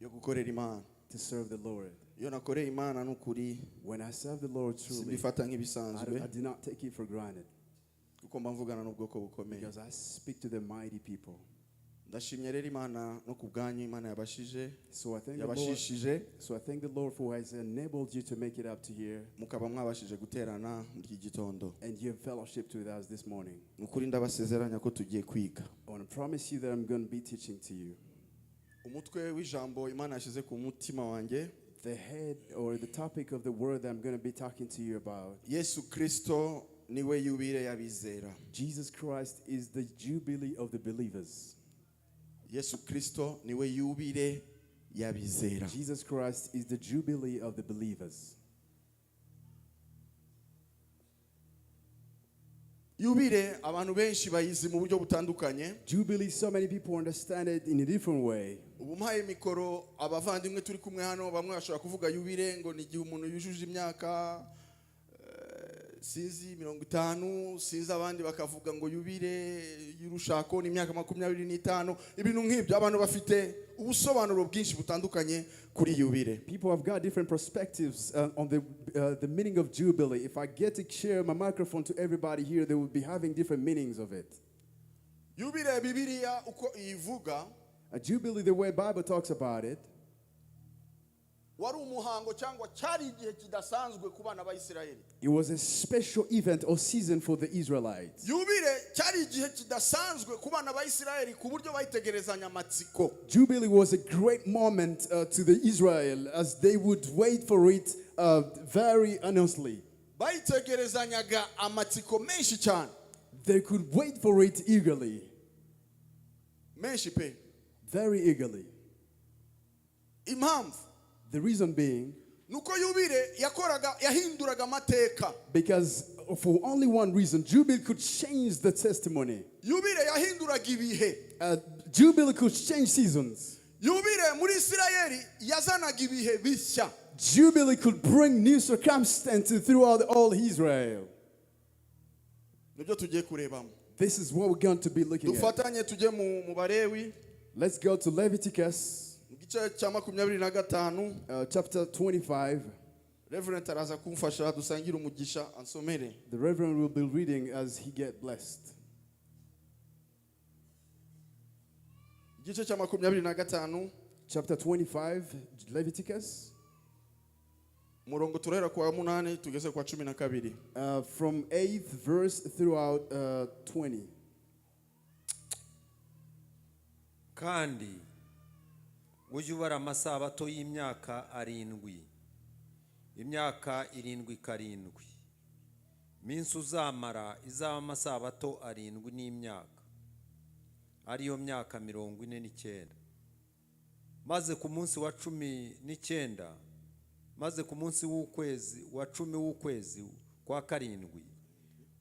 Yo gukorera Imana. To serve the Lord. Iyo nakoreye Imana n'ukuri When I serve the Lord truly, simbifata nk'ibisanzwe I do not take it for granted kuko mba mvugana n'ubwoko bukomeye. Because I speak to the mighty people. Ndashimye rero Imana no ku bwanyu Imana yabashije So I thank the Lord. yabashishije So I thank the Lord for who has enabled you to make it up to here mukaba mwabashije guterana muri iki gitondo. And you have fellowshiped with us this morning. Ni ukuri ndabasezeranya ko tugiye kwiga. I want to promise you that I'm going to be teaching to you. Umutwe w'ijambo Imana yashyize ku mutima wanjye, The head or the topic of the word that I'm going to be talking to you about: Yesu Kristo niwe yubile y'abizera. Jesus Christ is the jubilee of the believers. Yesu Kristo niwe yubile y'abizera. Jesus Christ is the jubilee of the believers. Yubile abantu benshi bayizi mu buryo butandukanye. Jubilee, so many people understand it in a different way. Ubu mpaye mikoro abavandimwe turi kumwe hano bamwe bashobora kuvuga yubile ngo ni igihe umuntu yujuje imyaka eh, sinzi mirongo itanu sinzi abandi bakavuga ngo yubile y'urushako ni imyaka makumyabiri n'itanu ibintu nk'ibyo abantu bafite ubusobanuro bwinshi butandukanye kuri yubile. People have got different perspectives on the meaning of Jubilee. If I get to share my microphone to everybody here, they will be having different meanings of it. Yubile bibiliya uko iyivuga, A Jubilee, the way Bible talks about it, wari umuhango cyangwa cyari igihe kidasanzwe ku bana b'Isirayeli. It was a special event or season for the Israelites. Yubile cyari igihe kidasanzwe ku bana b'Isirayeli ku buryo bayitegerezanya amatsiko. Jubilee was a great moment to the Israel as they would wait for it very earnestly. Bayitegerezanyaga amatsiko menshi cyane. They could wait for it eagerly, menshi pe. Very eagerly. Impamvu, The reason being, nuko yubile yakoraga yahinduraga amateka. Because for only one reason, Jubilee could change the testimony. Yubile yahinduraga ibihe. Jubilee could change seasons. Yubile muri Isirayeli yazanaga ibihe bishya. Jubilee could bring new circumstances throughout all Israel. Nibyo tugiye kurebamo. This is what we're going to be looking at. Dufatanye tujye mu mu Balewi, Let's go to Leviticus mu gice cya makumyabiri na gatanu. Chapter 25. Reverend araza kumfasha dusangire umugisha ansomere. The Reverend will be reading as he get blessed. Igice cya makumyabiri na gatanu, Chapter 25, Leviticus, umurongo turahera ku wa munani tugeze ku wa cumi na kabiri. From 8th verse throughout 20. Kandi ujye ubara amasabato y'imyaka arindwi imyaka irindwi karindwi iminsi uzamara izaba amasabato arindwi n'imyaka ariyo myaka mirongo ine n'icyenda maze ku munsi wa cumi n'icyenda maze ku munsi w'ukwezi wa cumi w'ukwezi kwa karindwi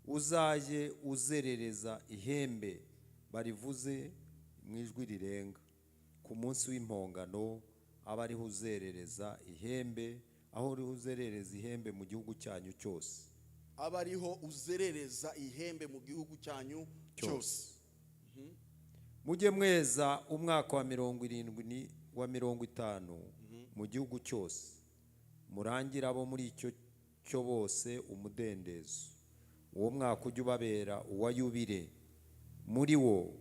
uzajye uzerereza ihembe barivuze mu ijwi rirenga ku munsi w'impongano abe ariho uzerereza ihembe aho uriho uzerereza ihembe mu gihugu cyanyu cyose. Aba ariho uzerereza ihembe mu gihugu cyanyu cyose. Mujye mweza umwaka wa mirongo irindwi ni wa mirongo itanu mu gihugu cyose murangire abo muri icyo cyo bose umudendezo uwo mwaka ujye ubabera uwa yubile muri wo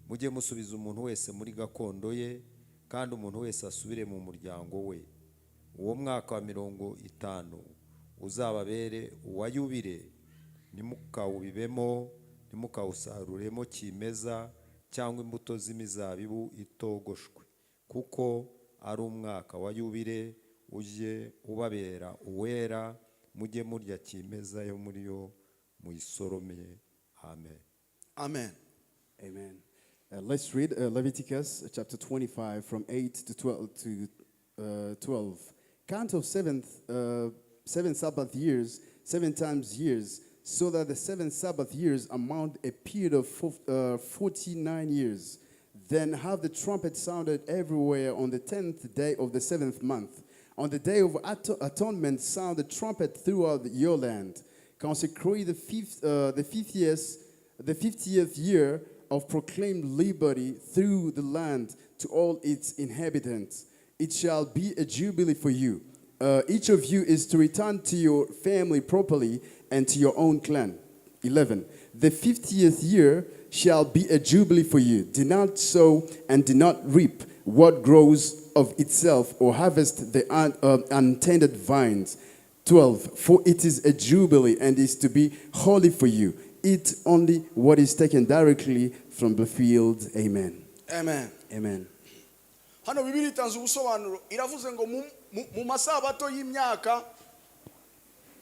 mujye musubiza umuntu wese muri gakondo ye kandi umuntu wese asubire mu muryango we uwo mwaka wa mirongo itanu uzababere uwa yubile ntimukawubibemo ntimukawusaruremo kimeza cyangwa imbuto z'imizabibu itogoshwe kuko ari umwaka wa yubile ujye ubabera uwera mujye murya kimeza yo muri yo muyisorome amen. Amen. Amen. Let's read Leviticus chapter 25 from 8 to 12. To, 12. Count of seven Sabbath years, seven times years, so that the seven Sabbath years amount a period of 49 years. Then have the trumpet sounded everywhere on the 10th day of the seventh month. On the day of atonement, sound the trumpet throughout your land. Consecrate the 50th year of proclaimed liberty through the land to all its inhabitants. It shall be a jubilee for you. Each of you is to return to your family properly and to your own clan. 11. The 50th year shall be a jubilee for you. Do not sow and do not reap what grows of itself or harvest the untended vines. 12. For it is a jubilee and is to be holy for you. Eat only what is taken directly from the field. Amen. Amen. Amen. Hano Bibiliya itanze ubusobanuro, iravuze ngo mu masabato y'imyaka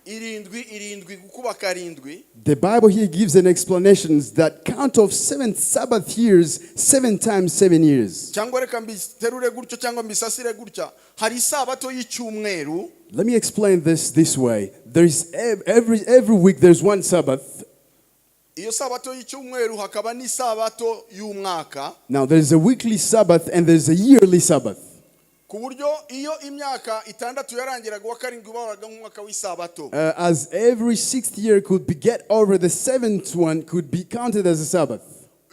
irindwi irindwi gukuba karindwi. The Bible here gives an explanation that count of seven Sabbath years, 7 times 7 years. Cyangwa reka mbiterure gutyo cyangwa mbisasire gutya, hari isabato y'icyumweru. Let me explain this way. There's every week there's one Sabbath. Iyo sabato y'icyumweru hakaba n'isabato y'umwaka. Now there's a weekly Sabbath and there's a yearly Sabbath. Ku buryo iyo imyaka 6 yarangiraga, uwa karindwi bahoraga nk'umwaka w'isabato. As every sixth year could be get over, the seventh one could be counted as a Sabbath.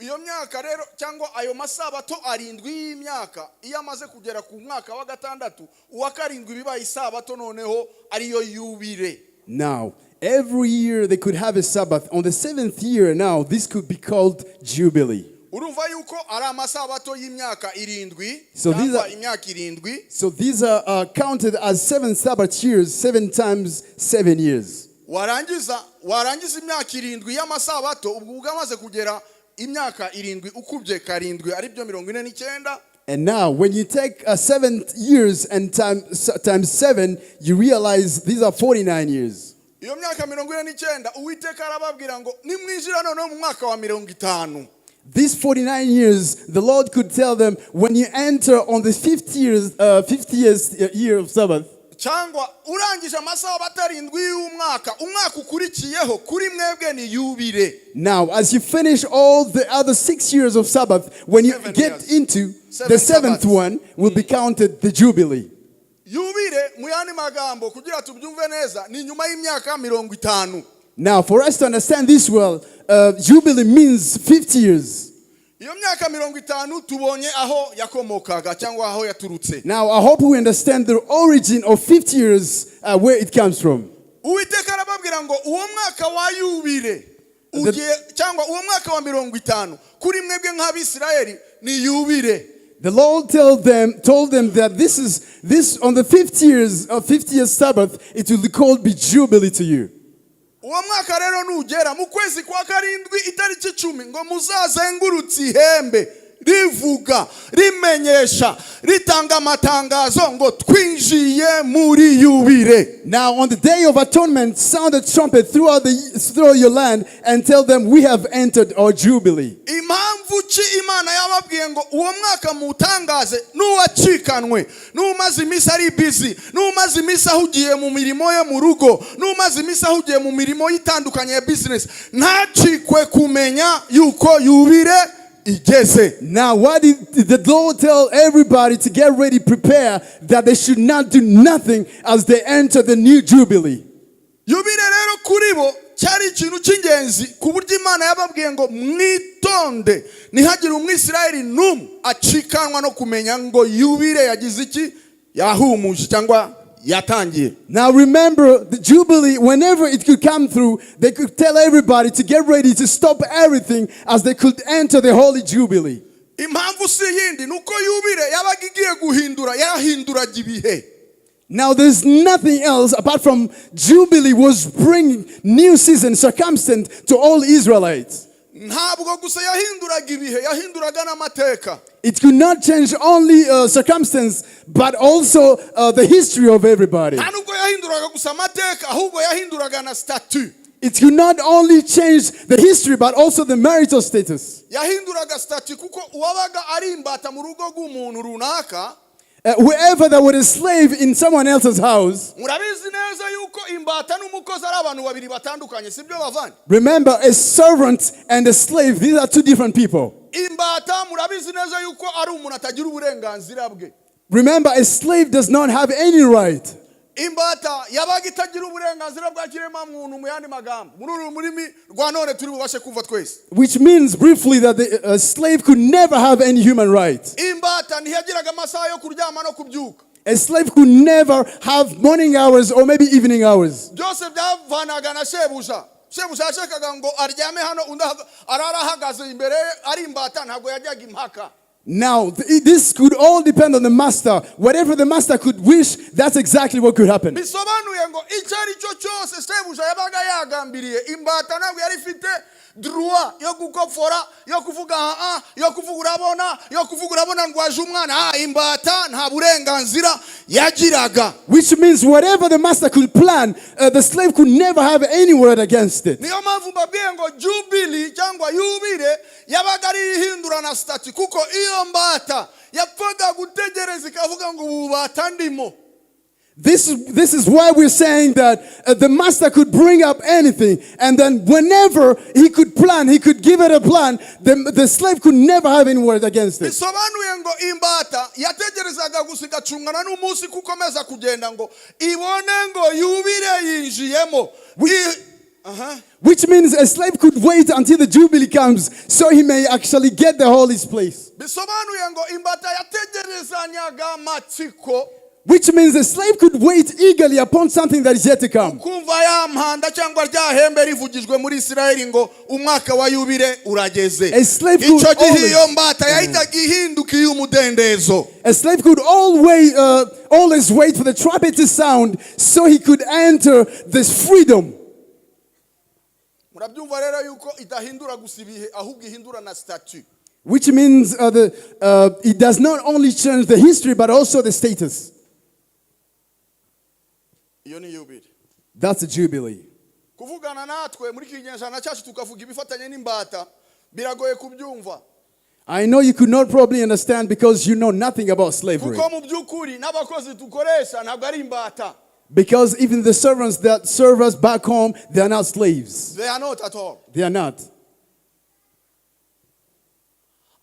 Iyo myaka rero cyangwa ayo masabato arindwi y'imyaka, iyo amaze kugera ku mwaka wa gatandatu, uwa karindwi bibaye isabato noneho ariyo yubire. Now, every year they could have a Sabbath. On the seventh year, now this could be called Jubilee. Urumva yuko ari amasabato y'imyaka 7 So these cyangwa imyaka 7. So these are counted as seven Sabbath years, 7 times 7 years. Warangiza imyaka 7 y'amasabato, ubwo ubwo amaze kugera imyaka 7 ukubye karindwi, aribyo 49. And now, when you take 7 years and times seven, you realize these are 49 years. Iyo myaka 49, Uwiteka arababwira ngo nimwinjira noneho mu mwaka wa 50, These 49 years, the Lord could tell them when you enter on the 50th year of Sabbath, cyangwa urangije amasabato arindwi y'umwaka, umwaka ukurikiyeho kuri mwebwe ni yubire. Now, as you finish all the other 6 years of Sabbath, when you Seven get years. into Seven the seventh Sabbaths. one, will be counted the Jubilee. Yubire mu yandi magambo, kugira tubyumve neza, ni nyuma y'imyaka 50. Now, for us to understand this well, Jubilee means 50 years. Iyo myaka 50 tubonye aho yakomokaga cyangwa aho yaturutse. Now, I hope we understand the origin of 50 years, where it comes from. Uwiteka arababwira ngo uwo mwaka wa yubire ugiye, cyangwa uwo mwaka wa 50 kuri mwebwe nk'Abisirayeli ni yubire. The Lord told them that this is this on the 50 years of 50 years Sabbath, it will be called be Jubilee to you. Uwo mwaka rero nugera mu kwezi kwa karindwi itariki 10, ngo muzazengurutse ihembe rivuga, rimenyesha, ritanga amatangazo ngo twinjiye muri yubire. Now, on the Day of Atonement, sound the trumpet throughout your land and tell them we have entered our Jubilee. Impamvu ki Imana yababwiye ngo uwo mwaka muwutangaze, n'uwacikanwe, n'umaze iminsi ari busy, n'umaze iminsi ahugiye mu mirimo ye mu rugo, n'umaze iminsi ahugiye mu mirimo ye itandukanye ya business, ntacikwe kumenya yuko yubire igeze? Now, why did the Lord tell everybody to get ready, prepare, that they should not do nothing as they enter the new Jubilee? Yubire rero kuri bo cyari ikintu cy'ingenzi, ku buryo Imana yababwiye ngo mwitonde, ntihagire Umwisirayeli n'umwe acikanwa no kumenya ngo yubire yagize iki, yahumuje cyangwa yatangiye. Now remember, the Jubilee, whenever it could come through, they could tell everybody to get ready to stop everything as they could enter the Holy Jubilee. Impamvu si iyindi, ni uko yubire yabaga igiye guhindura, yarahinduraga ibihe. Now there's nothing else apart from Jubilee was bringing new season, circumstance to all Israelites. Ntabwo gusa yahinduraga ibihe, yahinduraga n'amateka. It could not change only circumstance, but also the history of everybody. Nta nubwo yahinduraga gusa amateka, ahubwo yahinduraga na statut. It could not only change the history, but also the marital status. Yahinduraga statut kuko uwabaga ari imbata mu rugo rw'umuntu runaka, Whoever that was a slave in someone else's house, murabizi neza yuko imbata n'umukozi ari abantu babiri batandukanye, sibyo bavandi? Remember, a servant and a slave, these are two different people. Imbata murabizi neza yuko ari umuntu atagira uburenganzira bwe. Remember, a slave does not have any right. Imbata yabaga itagira uburenganzira bwa kiremwamuntu, mu yandi magambo, muri uru rurimi rwa none turi bubashe kumva twese. Which means briefly that the slave could never have any human right. Imbata ntiyagiraga amasaha yo kuryama no kubyuka. A slave could never have morning hours or maybe evening hours. Byose byavanaga na shebuja. Shebuja yashakaga ngo aryame hano, undi arara ahagaze imbere ye, ari imbata, ntabwo yajyaga impaka. Now, this could all depend on the master. Whatever the master could wish, that's exactly what could happen. Bisobanuye ngo icyo ari cyo cyose shebuja yabaga yagambiriye, imbata ntabwo yari ifite droit yo gukopfora, yo kuvuga ah, yo kuvuga urabona, yo kuvuga urabona ndwaje umwana. Ah, imbata nta burenganzira yagiraga. Which means whatever the master could plan, the slave could never have any word against it. Niyo mpamvu mbabwiye ngo jubilee cyangwa yubile yabaga ari ihindura na statut, kuko iyo mbata yapfaga gutegereza ikavuga ngo ubu bubata ndimo. This is why we're saying that the master could bring up anything, and then whenever he could plan, he could give it a plan, the slave could never have any word against it. Bisobanuye ngo imbata yategerezaga gusa, igacungana n'umunsi ko ukomeza kugenda ngo ibone ngo yubile yinjiyemo. Aha. Which means a slave could wait until the Jubilee comes so he may actually get the holy place. Bisobanuye ngo imbata yategerezanyaga amatsiko Which means a slave could wait eagerly upon something that is yet to come. Kumva ya mpanda cyangwa rya hembe rivugijwe muri Isirayeli ngo umwaka wa yubile urageze. A slave could Icyo gihe always- iyo mbata yahitaga ihinduka iy'umudendezo. A slave could always wait for the trumpet to sound so he could enter this freedom. Murabyumva rero yuko idahindura gusa ibihe, ahubwo ihindura na statut. Which means it does not only change the history but also the status. Iyo ni yubile. That's a jubilee. Kuvugana natwe muri iki kinyejana cyacu tukavuga ibifatanye n'imbata biragoye kubyumva. I know you could not probably understand because you know nothing about slavery. Kuko mu by'ukuri n'abakozi dukoresha ntabwo ari imbata. Because even the servants that serve us back home, they are not slaves. They are not at all. They are not.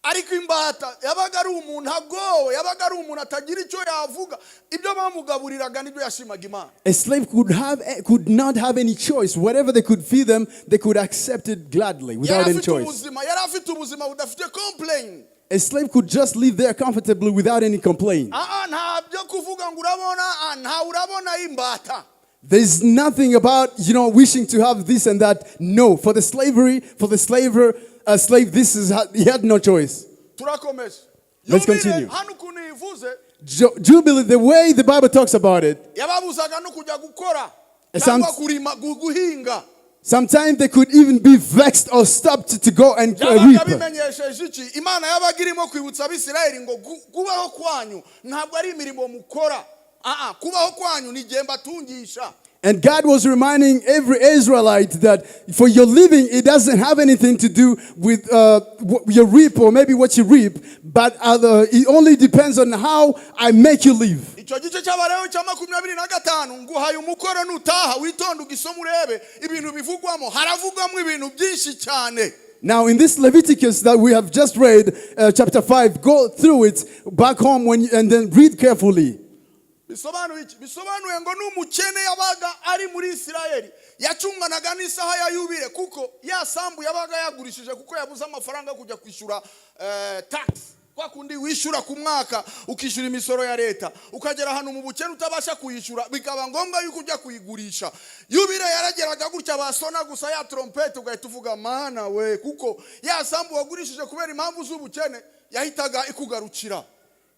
Ariko imbata yabaga ari umuntu agowe, yabaga ari umuntu atagira icyo yavuga, ibyo bamugaburiraga nibyo yashimaga Imana. A slave could not have any choice. Whatever they could feed them, they could accept it gladly without Yari any afite choice. ubuzima, yari afite ubuzima budafite complain. A slave could just live there comfortably without any complaint. Ah, nta byo kuvuga ngo urabona, ah, nta urabona imbata. There's nothing about wishing to have this and that. No, for the slavery, for the slaver, a slave, he had no choice. Turakomeje. Let's Yubile, continue. Hano ukuntu yivuze, Jubilee, the way the Bible talks about it, yababuzaga no kujya gukora cyangwa kurima, guhinga. Sometimes they could even be vexed or stopped to go and Byabaga reap. bimenyesheje iki? Imana yabaga irimo kwibutsa Abisirayeli ngo kubaho kwanyu ntabwo ari imirimo mukora. Ah, kubaho kwanyu ni igihe mbatungisha. And God was reminding every Israelite that for your living, it doesn't have anything to do with your reap or maybe what you reap, but it only depends on how I make you live. Icyo gice cy'Abalewi cya 25, nguhaye umukoro, nutaha witonde ugisome urebe ibintu bivugwamo. Haravugwamo ibintu byinshi cyane. Now, in this Leviticus that we have just read, chapter 5, go through it back home and then read carefully. Bisobanuye iki? Bisobanuye ngo n'umukene yabaga ari muri Isirayeli yacunganaga n'isaha ya yubile, kuko ya sambu yabaga yagurishije kuko yabuze amafaranga yo kujya kwishyura tax, kwa kundi wishyura ku mwaka, ukishyura imisoro ya leta, ukagera ahantu mu bukene utabasha kuyishyura, bikaba ngombwa yuko ujya kuyigurisha. Yubile yarageraga gutya, basona gusa ya trompette, ugahita uvuga mana we, kuko ya sambu wagurishije kubera impamvu z'ubukene yahitaga ikugarukira.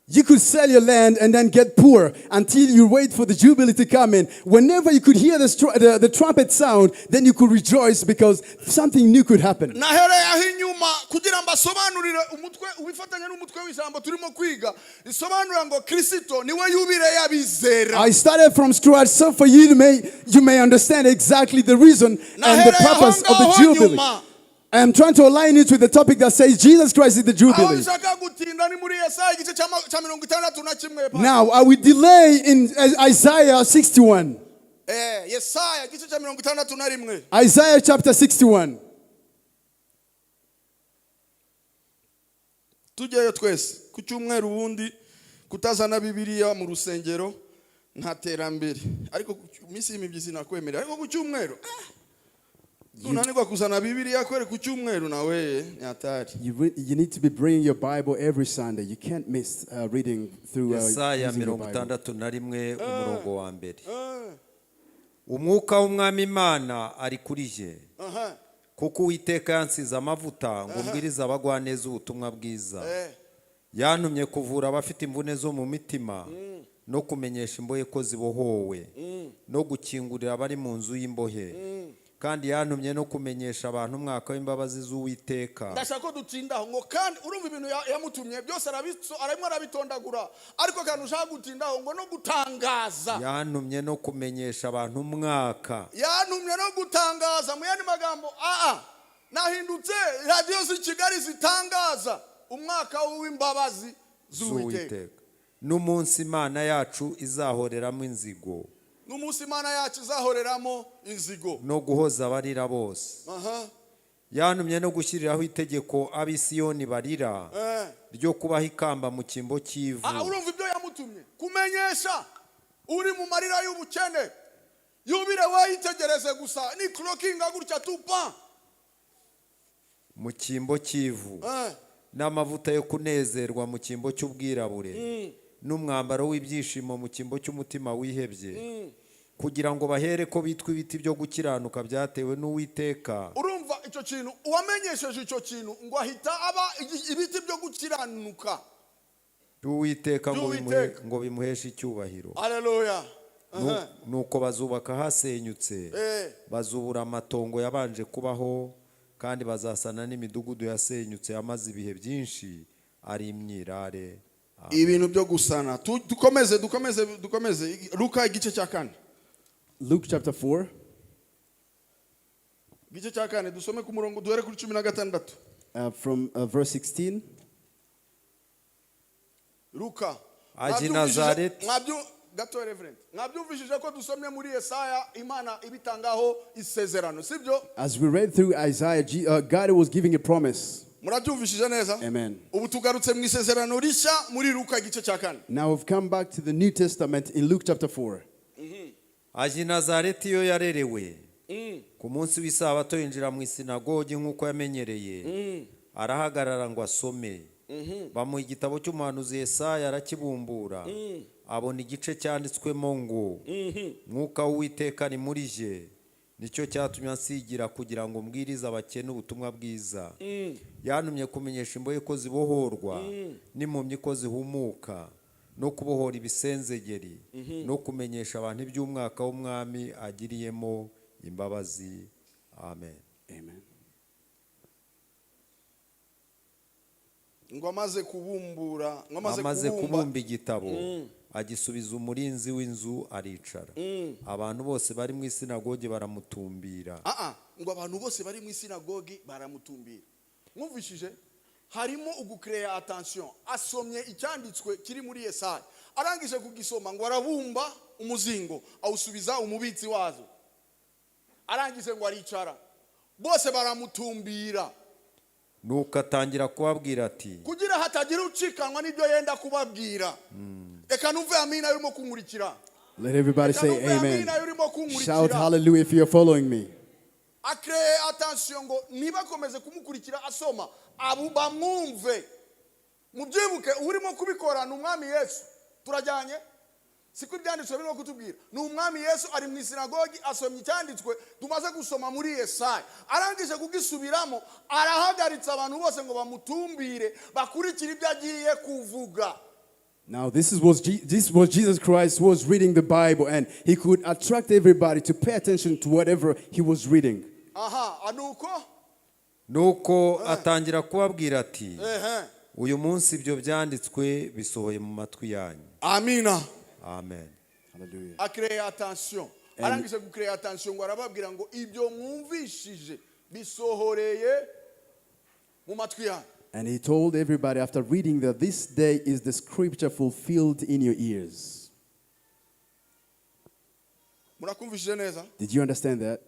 You could sell your land and then get poor until you wait for the Jubilee to come in. Whenever you could hear the trumpet sound, then you could rejoice because something new could happen. Nahereye aho inyuma kugira ngo asobanurire umutwe ubifatanye n'umutwe w'ijambo turimo kwiga, risobanura ngo Kirisito niwe yubile y'abizera. I started from scratch so for you may understand exactly the reason and the Nahereye aho purpose of the ngaho Jubilee. nyuma. I am trying to align it with the topic that says Jesus Christ is the Aho Jubilee. nshaka gutinda ni muri Yesaya igice cya 61. Now, I will delay in Isaiah 61. Yesaya igice cya 61. Isaiah chapter 61. Tujyayo twese ku cyumweru. Ubundi kutazana Bibiliya mu rusengero Nta terambere, ariko ku minsi y'imibyizi nakwemerera, ariko ku cyumweru, ah, nunanirwa kuzana Bibiliya kwere ku cyumweru, nawe ni hatari. You need to be bringing your Bible every Sunday. You can't miss reading through Yesaya using your mirongo Bible. itandatu na rimwe umurongo wa mbere. Umwuka w'Umwami Imana ari kuri jye, kuko Uwiteka yansize amavuta ngo mbwirize abagwaneza ubutumwa bwiza. Yantumye kuvura abafite imvune zo mu mitima, no kumenyesha imbohe ko zibohowe, no gukingurira abari mu nzu y'imbohe. Kandi yantumye no kumenyesha abantu umwaka w'imbabazi z'Uwiteka. Ndashaka ko dutindaho ngo kandi urumva ibintu yamutumye byose, arimo arabitondagura, ariko akantu ushaka gutindaho ngo no gutangaza. Yantumye no kumenyesha abantu umwaka. Yantumye no gutangaza. Mu yandi magambo, aa, nahindutse radiyo z'i Kigali zitangaza umwaka w'imbabazi z'Uwiteka. Z'Uwiteka, n'umunsi Imana yacu izahoreramo inzigo. N'umunsi Imana yacu izahoreramo inzigo. No guhoza abarira bose. Yantumye no gushyiriraho itegeko ab'Isiyoni barira, ryo kubaha ikamba mu cyimbo cy'ivu. Ah, urumva ibyo yamutumye kumenyesha uri mu marira y'ubukene, yubile wayitegereze gusa ni kurokinga gutya tupa. Mu cyimbo cy'ivu, n'amavuta yo kunezerwa mu cyimbo cy'ubwirabure, n'umwambaro w'ibyishimo mu cyimbo cy'umutima wihebye, kugira ngo bahere ko bitwa ibiti byo gukiranuka byatewe n'Uwiteka. Urumva icyo kintu, uwamenyesheje icyo kintu ngo ahita aba ibiti byo gukiranuka by'Uwiteka ngo By'Uwiteka. ngo bimuheshe icyubahiro. Aleluya. Nuko bazubaka hasenyutse, bazubura amatongo yabanje kubaho, kandi bazasana n'imidugudu yasenyutse yamaze ibihe byinshi ari imyirare. Amen. Ibintu byo gusana. Dukomeze, dukomeze, dukomeze. Luka igice cya kane. Luke chapter 4, Igice cya kane, dusome ku murongo, duhere kuri 16. From verse 16. Luka. Ajya i Nazareti. Gato, Reverend, mwabyumvishije ko dusomye muri Yesaya, Imana ibitangaho isezerano, sibyo? As we read through Isaiah, God was giving a promise. Murabyumvishije neza? Amen. Ubu tugarutse mu isezerano rishya muri Luka igice cya kane. Now we've come back to the New Testament in Luke chapter 4. Ajya i Nazareti iyo yarerewe. Ku munsi w'isabato yinjira mu isinagogi nk'uko yamenyereye, arahagarara ngo asome. Bamuha igitabo cy'umuhanuzi Yesaya, arakibumbura, abona igice cyanditswemo ngo: "Mwuka w'Uwiteka ari muri jye, nicyo cyatumye ansigira kugira ngo mbwirize abakene ubutumwa bwiza. Yantumye kumenyesha imbohe ko zibohorwa, n'impumyi ko zihumuka, no kubohora ibisenzegeri, no kumenyesha abantu iby'umwaka w'Umwami agiriyemo imbabazi." Amen. Amen. Ngo amaze kubumbura, ngo amaze Amaze kubumba kubumba igitabo, agisubiza umurinzi w'inzu, aricara. Abantu bose bari mu isinagogi baramutumbira. Ah ah, ngo abantu bose bari mu isinagogi baramutumbira. Mwumvishije harimo ugukereya attention. Asomye icyanditswe kiri muri Yesaya, arangije kugisoma ngo arabumba umuzingo, awusubiza umubitsi wazo, arangije ngo aricara, bose baramutumbira. Nuko atangira kubabwira ati: Kugira hatagira ucikanwa n'ibyo yenda kubabwira. Reka numve amina urimo kunkurikira. Let everybody Reka say numve amen. amina urimo Shout kunkurikira. hallelujah if you're following me. Akreye attention ngo ntibakomeze kumukurikira asoma, abo bamwumve. Mubyibuke, urimo kubikora ni Umwami Yesu. Turajyanye? Siko ibyanditswe birimo kutubwira? Ni Umwami Yesu ari mu isinagogi, asomye icyanditswe tumaze gusoma muri Yesaya, arangije kugisubiramo arahagaritse abantu bose ngo bamutumbire, bakurikire ibyo agiye kuvuga. Now, this was Jesus Christ who was reading the Bible, and he could attract everybody to pay attention to whatever he was reading. Aha, nuko Nuko atangira kubabwira ati: ehe "Uyu munsi ibyo byanditswe bisohoye mu matwi yanyu." Amina. Amen. Hallelujah. Akreye attention, arangije gukereya attention ngo arababwira ngo ibyo mwumvishije bisohoreye mu matwi yanyu. And he told everybody after reading that this day is the scripture fulfilled in your ears. Murakumvishije neza? Did you understand that?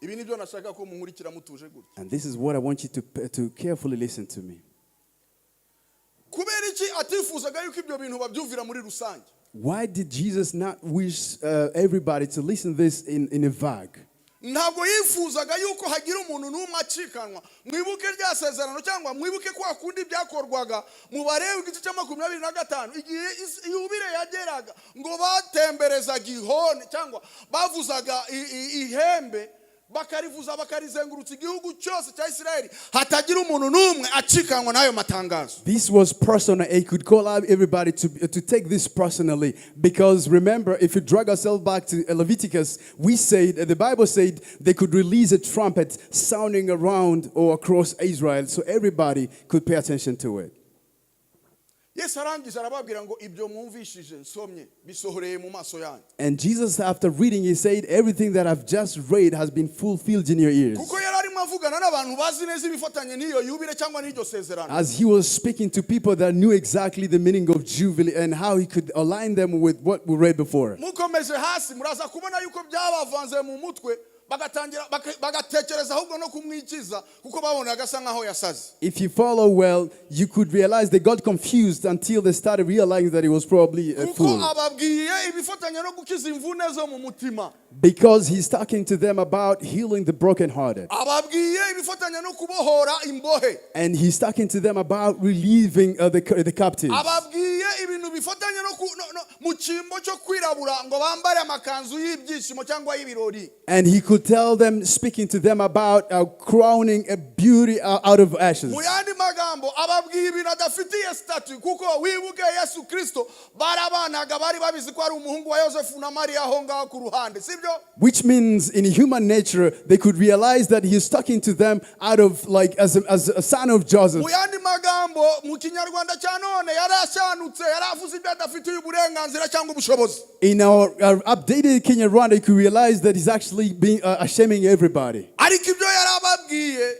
Ibi nibyo nashaka ko munkurikira mutuje gutya. And this is what I want you to carefully listen to me. Kubera iki atifuzaga yuko ibyo bintu babyumvira muri rusange? Why did Jesus not wish everybody to listen this in a vague? Ntabwo yifuzaga yuko hagira umuntu n'umwe acikanwa. Mwibuke rya sezerano cyangwa mwibuke kwa kundi byakorwaga mu Balewi igice cya 25, igihe yubile yageraga, ngo batemberezaga ihoni cyangwa bavuzaga ihembe, bakarivuza, bakarizengurutsa igihugu cyose cya Isirayeli, hatagira umuntu n'umwe acikanwa n'ayo matangazo. This was personal. He could call out everybody to take this personally. Because remember, if you drag ourselves back to Leviticus, we said, the Bible said they could release a trumpet sounding around or across Israel so everybody could pay attention to it. Yesu arangije arababwira ngo ibyo mwumvishije nsomye bisohoreye mu maso yanyu. And Jesus, after reading, he said, "Everything that I've just read has been fulfilled in your ears." Kuko yari arimo avugana n'abantu bazi neza ibifatanye n'iyo yubile cyangwa n'iryo sezerano. As he was speaking to people that knew exactly the meaning of Jubilee and how he could align them with what we read before. Mukomeje hasi muraza kubona yuko byabavanze mu mutwe, bagatangira bagatekereza ahubwo no kumwikiza kuko babonaga asa nkaho yasaze. If you follow well, you could realize they got confused until they started realizing that he was probably a Kuko fool. Ababwiye ibifatanye no gukiza imvune zo mu mutima. Because he's talking to them about healing the brokenhearted. Ababwiye ibifatanye no kubohora imbohe. And he's talking to them about relieving the captives. Ababwiye ibintu bifatanye no, ku- no, no mu cyimbo cyo kwirabura ngo bambare amakanzu y'ibyishimo cyangwa y'ibirori. And he could tell them, speaking to them about crowning a beauty out of ashes. Mu yandi magambo ababwiye ibintu adafitiye statut, kuko wibuke Yesu Kirisito barabanaga, bari babizi ko ari umuhungu wa Yosefu na Mariya aho ngaho ku ruhande, sibyo? Which means in human nature, they could realize that he's talking to them out of like as a son of Joseph. Mu yandi magambo, mu Kinyarwanda cya none, yari ashanutse, yari avuze ibyo adafitiye uburenganzira cyangwa ubushobozi. In our updated Kinyarwanda, you could realize that he's actually being shaming everybody. Ariko ibyo yari ababwiye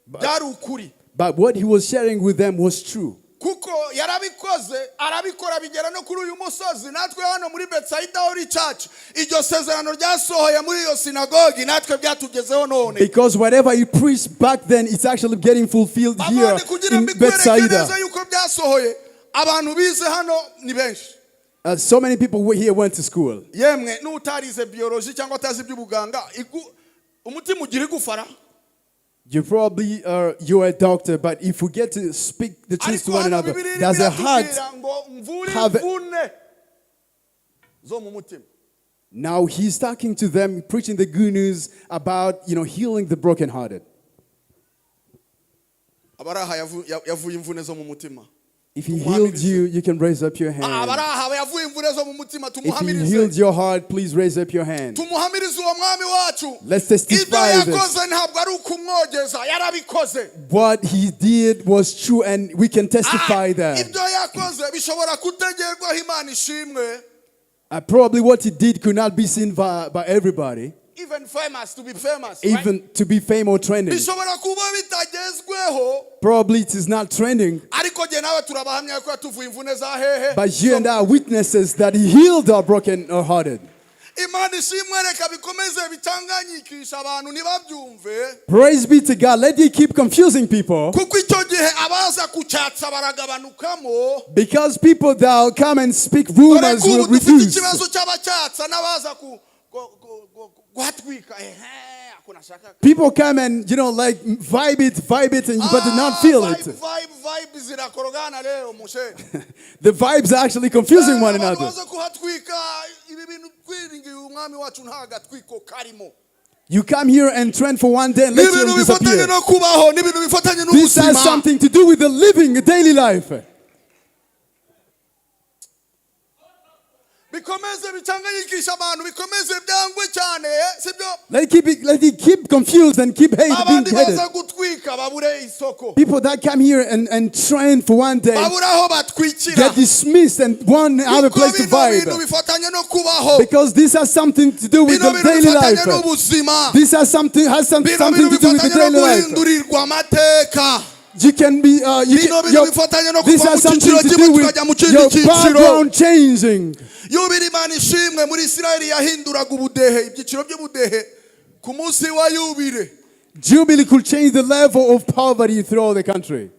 byari ukuri. But what he was sharing with them was true. Kuko yarabikoze, arabikora, bigera no kuri uyu musozi. Natwe hano muri Betsayida Holy Church, iryo sezerano ryasohoye muri iyo sinagogi, natwe byatugezeho none. Because whatever he preached back then, it's actually getting fulfilled here Abandi kugira in mbikwereke Bethsaida. Neza yuko byasohoye, abantu bize hano ni benshi. So many people here went to school. Yemwe n'utarize biology cyangwa atazi iby'ubuganga, umutima ugira igufara. You probably you're a doctor, but if we get to speak the truth to Ariko one hano another, Bibiliya there's a heart. iratubwira ngo mvure imvune zo mu mutima. Now he's talking to them, preaching the good news about healing the brokenhearted. Abari aha yavuye imvune zo mu mutima. If he healed you, you can raise up your hand. Abari aha yavuye imvune zo mu mutima, If he tumuhamirize. healed your heart, please raise up your hand. Tumuhamirize uwo mwami wacu. Let's testify Ibyo this. yakoze ntabwo ari ukumwogeza, yarabikoze. What he did was true, and we can testify that. Ibyo yakoze bishobora kutegerwaho, Imana ishimwe. Probably what he did could not be seen by everybody, Even famous, to be famous, right? even to be fame or trending. Bishobora kuba bitagezweho. Probably it is not trending, Ariko jye nawe turabahamya ko yatuvuye imvune za hehe? but you and I are witnesses that he healed our broken hearted. Imana ishimwe, reka bikomeze bitanganyikisha abantu ntibabyumve. Praise be to God. Let it keep confusing people, Kuko icyo gihe abaza kucyatsa baragabanukamo. because people that will come and speak Dore rumors ko will ubu dufite reduce. ikibazo cy'abacyatsa n'abaza kuhatwika, ehe ako nashakaga. People come and like vibe it, and but do not feel Vibe, it. Vibe, vibe zirakorogana leo mushe. The vibes are actually confusing one Abantu another. baza kuhatwika ibi bintu twiringiye umwami wacu, nta gatwiko karimo. You come here and trend for one day and later N'ibintu you bifatanye disappear. no kubaho, n'ibintu bifatanye This has n'ubuzima. something to do with the living, daily life. Bikomeze bicanganyikisha abantu, bikomeze byangwe cyane, sibyo? Let it keep confused and keep hate, being Abandi hated. baza gutwika babure isoko. People that come here and trend for one day Babure aho batwikira. get dismissed and one other Kuko place to bino bintu vibe. bifatanye no kubaho. Because this has something to do with Bino the bintu daily bifatanye life. n'ubuzima. This has Bino something bintu to do with the bifatanye no daily life. guhindurirwa amateka. You can be, you Bino can, bintu your, bifatanye no this kuva has mu something cyiciro to kimwe do with tukajya mu kindi your cyiciro. background changing. Yubile, Imana ishimwe, muri Isirayeli yahinduraga ubudehe, ibyiciro by'ubudehe ku munsi wa yubile. Jubilee could change the level of poverty throughout the country.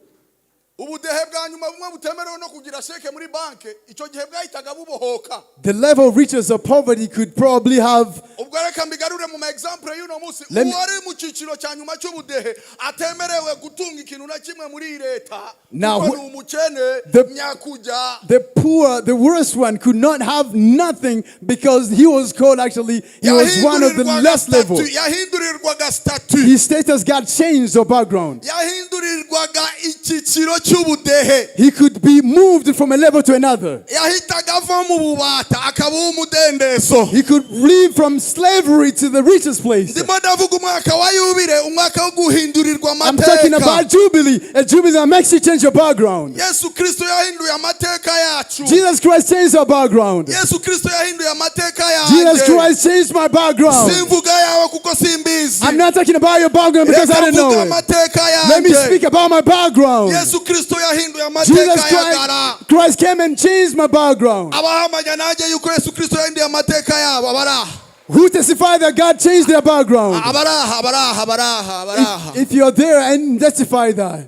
Ubudehe bwa nyuma bumwe butemerewe no kugira chèque muri banki, icyo gihe bwahitaga bubohoka. The level of riches of poverty could probably have. Ubwo reka mbigarure mu ma example y'uno munsi. Let me- Uwari mu cyiciro cya nyuma cy'ubudehe, atemerewe gutunga ikintu na kimwe muri iyi leta, Now, kuko ni umukene nyakujya. The poor, the worst one, could not have nothing because he was called, actually, he was one of the Yahindurirwaga less level. statut, yahindurirwaga statut. His status got changed or background. Yahindurirwaga icyiciro cy'ubudehe. He could be moved from a level to another. Yahitaga ava mu bubata akaba uw'umudendezo. He could leave from slavery to the richest place. Ndimo ndavuga umwaka wa yubile, umwaka wo guhindurirwa I'm talking amateka. about Jubilee, a Jubilee that makes you change your background. Yesu Kristo yahinduye amateka yacu. Jesus Christ changed our background. Yesu Kristo yahinduye amateka Jesus yanjye. Christ changed my background. Simvuga yawe kuko simbizi. I'm not talking about your background because I Reka don't know mvuge it. amateka Let me yanjye. speak about my background. Yesu Kristo yahinduye amateka Jesus ya Gara. Christ came and changed my background. Abahamanya nanjye yuko Yesu Kristo yahinduye amateka yabo, abari aha. Who testify that God changed their background? Abari aha, abari aha, abari aha, abari aha. If you're there and testify that.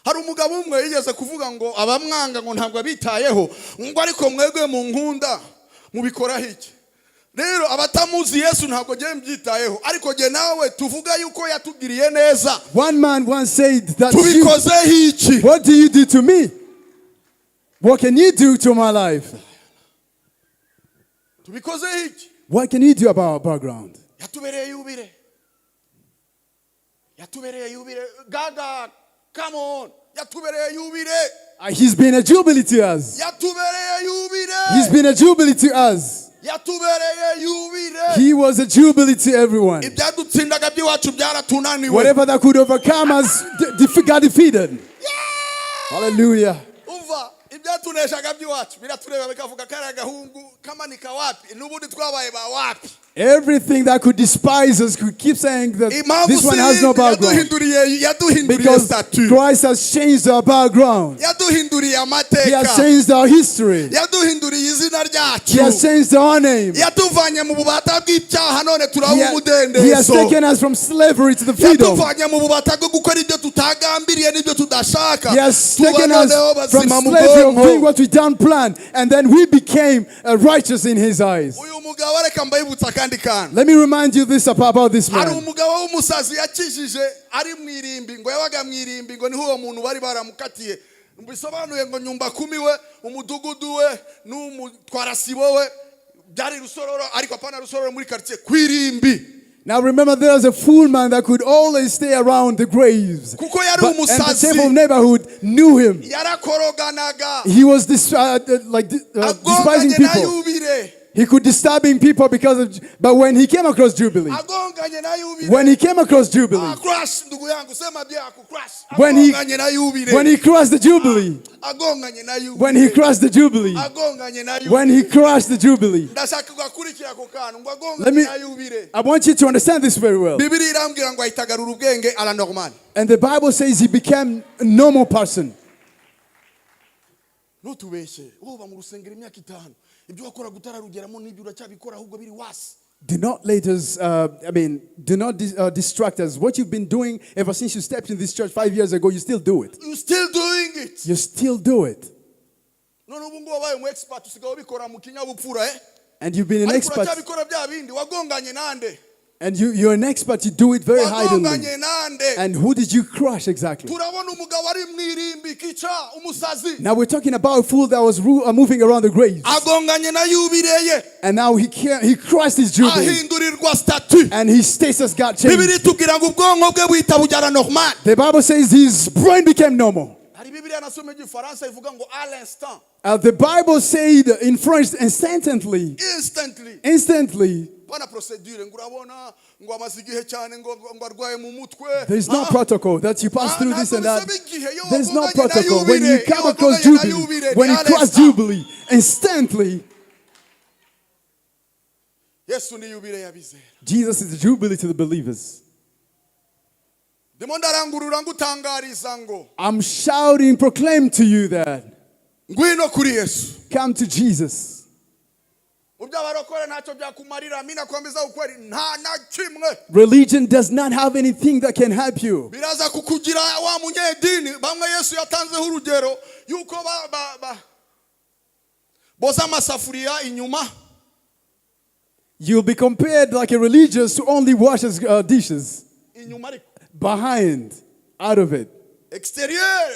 Hari umugabo umwe yigeze kuvuga ngo abamwanga ngo ntabwo abitayeho, ngo ariko mwebwe mu nkunda mubikoraho iki? Rero abatamuzi Yesu ntabwo ngiye mbyitayeho, ariko jye nawe tuvuga yuko yatugiriye neza, One man once said that you, tubikozeho iki? What do you do to me? What can you do to my life? Tubikozeho iki? What can you do about our background? Yatubereye yubile, yatubereye yubile. Gaga, come on, yatubereye yubile. He's been a jubilee to us. Yatubereye yubile. He's been a jubilee to us. Yatubereye yubile. He was a jubilee to everyone. Ibyadutsindaga by'iwacu byaratunaniwe. Whatever that could overcome us got defeated. Hallelujah. Umva, ibyatuneshaga by'iwacu biratureba bikavuga kariya gahungu kamanika wapi, n'ubundi twabaye ba wapi. Everything that could despise us could keep saying that Impamvu this one has no si background. yaduhinduriye Because statut. Christ has changed our background. Yaduhinduriye He has amateka. changed our history. Yaduhinduriye izina He ryacu. has changed our name. Yatuvanye mu bubata bw'ibyaha, none turaba He has umudendezo. taken us from slavery to the freedom. Yatuvanye mu bubata bwo gukora ibyo tutagambiriye n'ibyo tudashaka, He has tuba taken us noneho from bazima mu slavery of doing bwonko. what we don't plan, and then we became righteous in His eyes. Uyu mugabo, reka mbayibutsa akandi kantu. Let me remind you this about this Hari man. umugabo w'umusazi yakijije ari mu irimbi, ngo yabaga mu irimbi, ngo niho uwo muntu bari baramukatiye. Bisobanuye ngo nyumba kumi we, umudugudu we n'umutwarasibo we byari Rusororo, ariko apana Rusororo muri quartier, ku irimbi. Now remember, there was a fool man that could always stay around the graves. Kuko yari And the umusazi. chief of neighborhood knew him. Yarakoroganaga. He was like despising Agonganye na people. yubile. He could disturbing people because of. But when he came across Jubilee, Agonganye na yubile. when he came across Jubilee, Ah, crash, ndugu yangu, sema byako crash. When Agonganye na yubile. when he crossed the Jubilee, Agonganye na yubile. when he crossed the Jubilee, Agonganye na yubile. when he crossed the Jubilee. Ndashaka ugakurikira ako kantu ngo Let agonganye me. na yubile. I want you to understand this very well. Bibiri irambwira ngo ahita agarura ubwenge ara normal. And the Bible says he became a normal person. Ntutubeshye, uba mu rusengero imyaka 5, ibyo wakoraga utararugeramo n'ibyo uracyabikora, ahubwo biri worse. Do not let us, I mean, do not distract us. What you've been doing ever since you stepped in this church 5 years ago, you still do it. You still doing it. You still do it. None ubu ngubu wabaye umu expert, usigaye ubikora mu kinyabupfura, eh. And you've been an Ariko expert. uracyabikora bya bindi. Wagonganye nande? And you're an expert, you do it very Wagonganye hiddenly. nande? And who did you crush exactly? Turabona umugabo ari mu irimbi kica umusazi. Now we're talking about a fool that was moving around the graves. Agonganye na yubile ye. And now he crushed his Jubilee. Ahindurirwa statut. And his status got changed. Bibiri tubwira ngo ubwonko bwe buhita bujyana normal. The Bible says his brain became normal. Hari Bibiliya nasomye igifaransa ivuga ngo à l'instant. The Bible said in French, instantly, Instantly. Instantly, Pana procedure ngo urabona ngo amaze igihe cyane ngo arwaye mu mutwe. There's no Ah, protocol that you pass ah, through this and that. ntabwo bisaba igihe. Iyo There's no wagonganye na protocol. When you yubile, come iyo across wagonganye na Jubilee, yubile, when you ni cross à l'instant. Jubilee, instantly, Yesu ni yubile y'abizera. Jesus is the Jubilee to the believers. Ndimo ndarangurura ngutangariza ngo I'm shouting, proclaim to you that ngwino kuri Yesu. come to Jesus. Mu Mu by'abarokore ntacyo byakumarira. Mi nakwambia ukweli, nta na kimwe. Religion does not have anything that can help you. Biraza kukugira wa munyedini bamwe Yesu yatanzeho urugero yuko ba, ba, ba, boza amasafuriya inyuma. You'll be compared like a religious who only washes dishes Inyuma ariko behind, out of it, exterieur.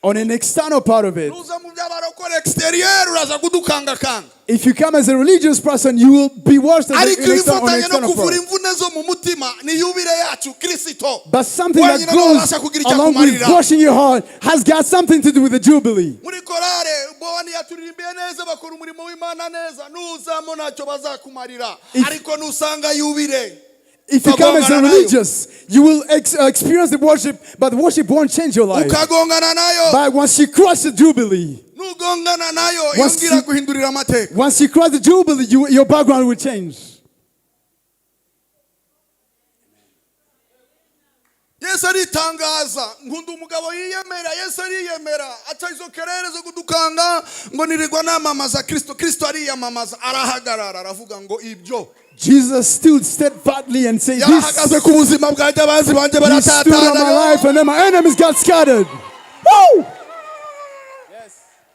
On an external part of it. Nuza mu by'abarokore exterieur uraza kudukangakanga. If you come as a religious person, you will be washed as an Ariko external, on an ibifatanye no external kuvura part. Imvune zo mu mutima ni yubile yacu Kirisito But something that wenyine niwe goes wabasha kugira icyo along with akumarira. washing your heart has got something to do with the Jubilee. Muri korale boni yaturirimbiye neza, bakora umurimo w'Imana neza, nuzamo ntacyo bazakumarira. Ariko nusanga yubile If you come as a ukagongana nayo. Religious, you will experience the worship, but the worship won't change your life. Ukagongana nayo. But once you cross the Jubilee, Nugongana nayo iyo Once ngira guhindurira amateka. Once you cross the Jubilee, your background will change. Yesu aritangaza. Nkunda umugabo yiyemera. Yesu ariyemera, aca izo kerere zo kudukanga ngo nirirwa namamaza Kristo. Kristo ariyamamaza, arahagarara, aravuga ngo ibyo. Jesus stood steadfastly and said, "This." Yarahagaze ku buzima bwanjye, abanzi banjye He stood on my life, baratatana. And then my enemies got scattered. Woo!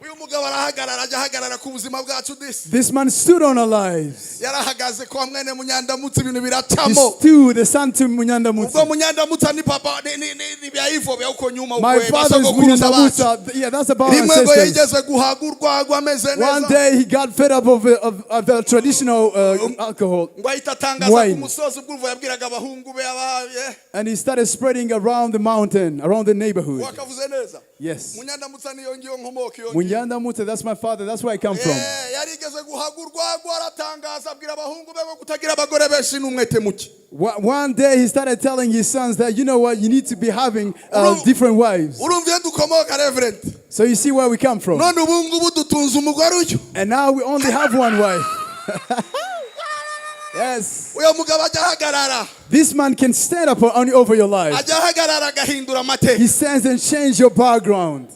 Uyu mugabo arahagarara, ajya ahagarara ku buzima bwacu disi. This man stood on our lives. Yarahagaze kwa mwene Munyandamutsa, ibintu He biracamo. stood, the son to Munyandamutsa. Ubwo Munyandamutsa ni papa ni ni bya ivo bya uko nyuma My ukwe father is basogokuruza bacu. Munyandamutsa. Yeah, that's about our Rimwe ngo ancestors. yigeze guhaga urwagwa ameze One neza. day he got fed up of the traditional alcohol, Ngo ahita atangaza ku wine. Musozi ubwo yabwiraga abahungu be abaye. And he started spreading around the mountain, around the neighborhood. Wakavuze neza. Yes. Munyandamutsa niyo ngiyo nkomoka iyo ngiyo. Munyandamutsa, that's my father. That's where I come from. Eh, yarigeze guhaga urwagwa, aratangaza, abwira abahungu be ngo kutagira abagore benshi n'umwete muke. One day he started telling his sons that, you know what, you need to be having different wives. Urumva iyo dukomoka, reverend. So you see where we come from. None ubu ngubu dutunze umugore uyu. And now we only have one wife. Yes. Uyu mugabo ajya ahagarara. This man can stand up on, over your life. Ajya ahagarara agahindura amateka. He stands and change your background.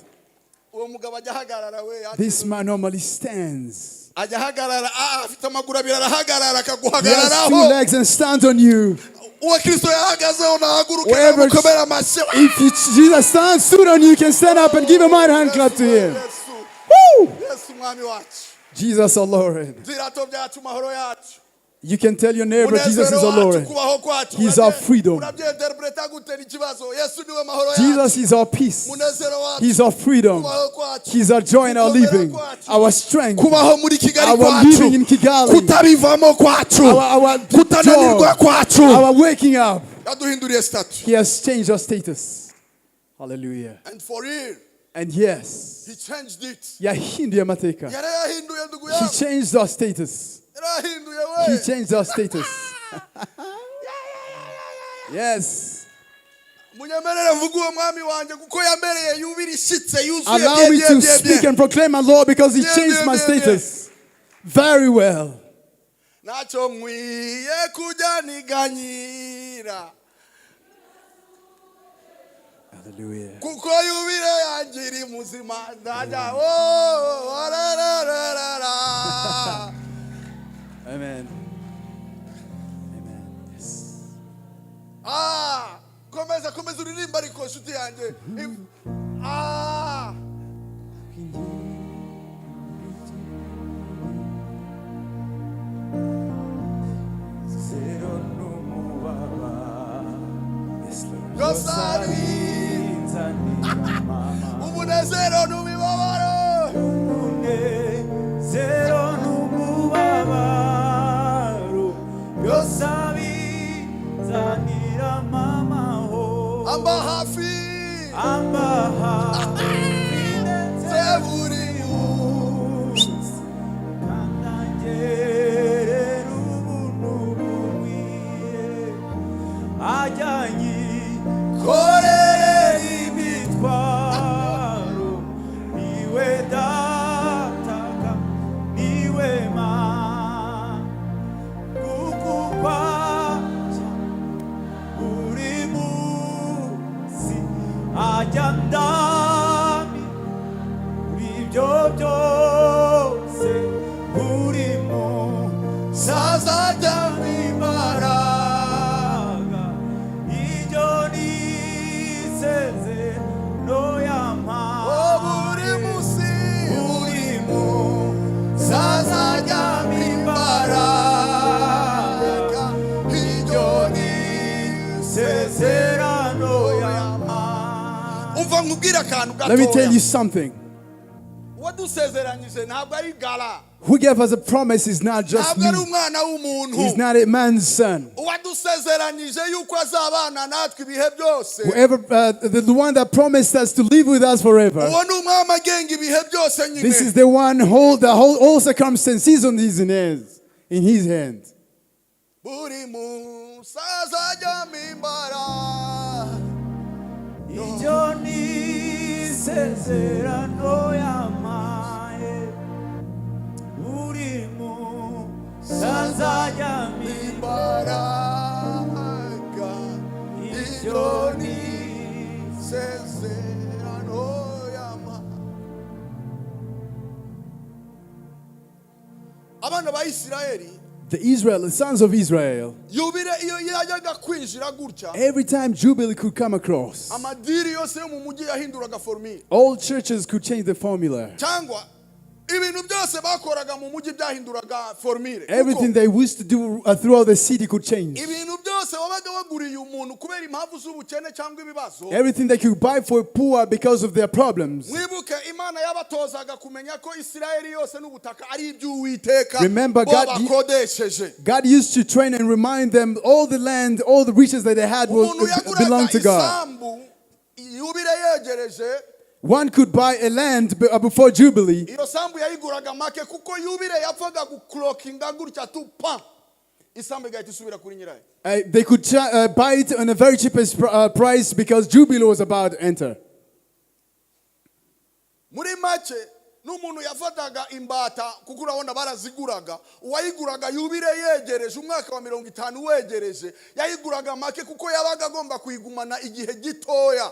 Uwo mugabo ajya ahagarara we. This man normally stands. Ajya ahagarara, ah, afite amaguru abiri, arahagarara He has two akaguhagararaho. Legs and stands on you. Uwo Kristo yahagazeho nahaguruke namukomere amashyi. If Jesus stands, stood on you, you can stand up and give a mighty hand clap to him. Yesu. Woo! Yesu umwami wacu. Jesus our Lord. Byirato byacu, mahoro yacu. You can tell your neighbor, Jesus is Umunezero our wacu, Lord. kubaho kwacu. He's our freedom. Urabyinterpreta gute ni ikibazo. Yesu niwe mahoro yacu. Jesus is our peace. Umunezero wacu. He's our freedom. Kubaho kwacu. He's our joy in our Gukomera living, kwacu. our strength, Kubaho muri Kigali our kwacu. living in Kigali, Kutabivamo kwacu. our Kutananirwa joy, kwacu. our waking up. Yaduhinduriye status. He has changed our status. Hallelujah. And for real, And yes, he changed it. yahinduye amateka. Yarayahinduye ndugu He yangu. changed our status. Yarayahinduye He we. changed our status. Yes. Munyemerere mvuge uwo mwami wanjye kuko yambereye yubile ishitse yuzuye. Allow Bien, me bien, to bien, speak bien. and proclaim my Lord because He Bien, changed bien, my bien, bien. status very well. Ntacyo nkwiye kujya niganyira. Hallelujah. Kuko yubile yanjye iri muzima ndajya oh, ararararara. Amen. Amen. Yes. Ah, komeza komeza uririmba ariko nshuti yanjye. Ah. Zero n'umubabaro. Yes, Lord. Byose ari Binzanira mama. Umunezero n'umubabaro. Umunezero n'umubabaro byose abinzanira amahoro. Amba hafi. Amba hafi ndetse buri munsi kandi angerera ubuntu bukwiye ajyanye korere imitwaro. Umva nkubwire akantu Let me tell gatoya. you something. Uwadusezeranyije ntabwo ari gala. Who gave us a promise is not just Ntabwo ari me. umwana w'umuntu. He's not a man's son. Uwadusezeranyije yuko azabana natwe ibihe byose, Whoever, the one that promised us to live with us forever. uwo ni umwami agenga ibihe byose This nyine. is the one hold the whole all circumstances on his hands, in his hand. Buri munsi azajyamo imbaraga. Iryo ni isezerano yampaye, buri munsi azajya Imbaraga. Iryo Iryo ni ni isezerano yampaye. Abana ba Isirayeli, The Israel, the sons of Israel, yubile iyo yajyaga kwinjira gutya, every time Jubilee could come across, amadiri yose yo mu mujyi yahinduraga formule, all churches could change the formula. Cyangwa ibintu byose bakoraga mu mujyi byahinduraga formule. Kuko Everything they wished to do throughout the city could change. Ibintu byose wabaga waguriye umuntu kubera impamvu z'ubukene cyangwa ibibazo. Everything they could buy for poor because of their problems. Mwibuke Imana yabatozaga kumenya ko Isirayeli yose n'ubutaka ari iby'Uwiteka, Remember, bo bakodesheje. God used to train and remind them all the land, all the riches that they had Umuntu was, belonged yaguraga to God. isambu yubile yegereje, One could buy a land before Jubilee. Iyo sambu yayiguraga make kuko yubile yapfaga gukurokinga gutya tu pa isambu igahita isubira kuri nyirayo. They could buy it on a very cheapest price because Jubilee was about to enter. Muri make n'umuntu yafataga imbata kuko urabona baraziguraga, uwayiguraga yubile yegereje, umwaka wa 50 wegereje, yayiguraga make kuko yabaga agomba kuyigumana igihe gitoya.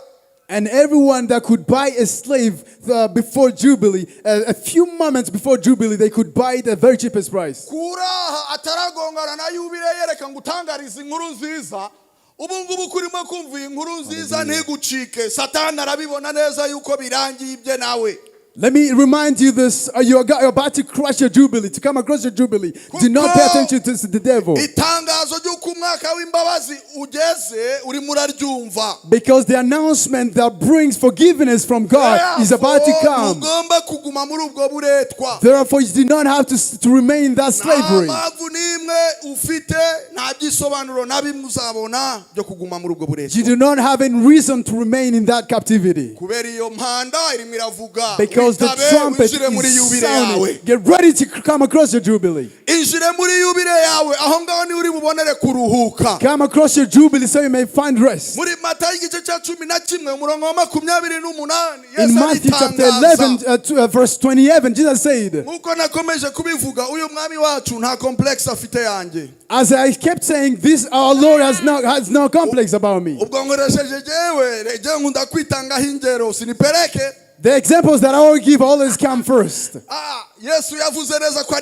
And everyone that could buy a slave before Jubilee, a few moments before Jubilee, they could buy it at very cheapest price. Kuraha ataragongana na yubile yereka ngo utangarize inkuru nziza. Ubu ngubu kurimo kumva iyi nkuru nziza ntigucike, Satani arabibona neza yuko birangiye ibye nawe. Let me remind you this. You're about to crush your Jubilee, to come across your Jubilee. Do not pay attention to the devil. Itangazo ry'uko umwaka w'imbabazi ugeze urimo uraryumva. Because the announcement that brings forgiveness from God is about to Therefore, come. ntugomba kuguma muri ubwo buretwa. Therefore, you do not have to remain in that Nta slavery. mpamvu n'imwe ufite, nta byisobanuro na bimwe uzabona byo kuguma muri ubwo You buretwa. do not have any reason to remain in that captivity. Kubera iyo mpanda irimo iravuga, Because the witabe, trumpet winjire muri is yubile yawe. sounding. Get ready to come across your Jubilee. Injire muri yubile yawe, aho ngaho niho uri bubonere kuruhuka. Come across your Jubilee so you may find rest. Muri Matayo igice cya 11 umurongo wa 28, In Yesu Matthew chapter aritangaza. 11, verse 27, Jesus said, Nk'uko nakomeje kubivuga, uyu mwami wacu nta complex afite yanjye. As I kept saying, this our Lord has no complex about me. Ubwo nkoresheje jewe jewe nkunda kwitangaho ingero sinipereke. The examples that I will give always come first. Ah, Yesu yavuze neza ko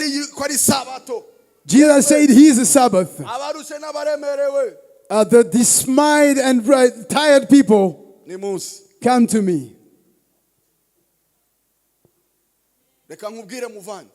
ari sabato. Jesus said he is the Sabbath. Abarushe n'abaremerewe, The dismayed and tired people, ni munsi. come to me. Reka nkubwire muvandi,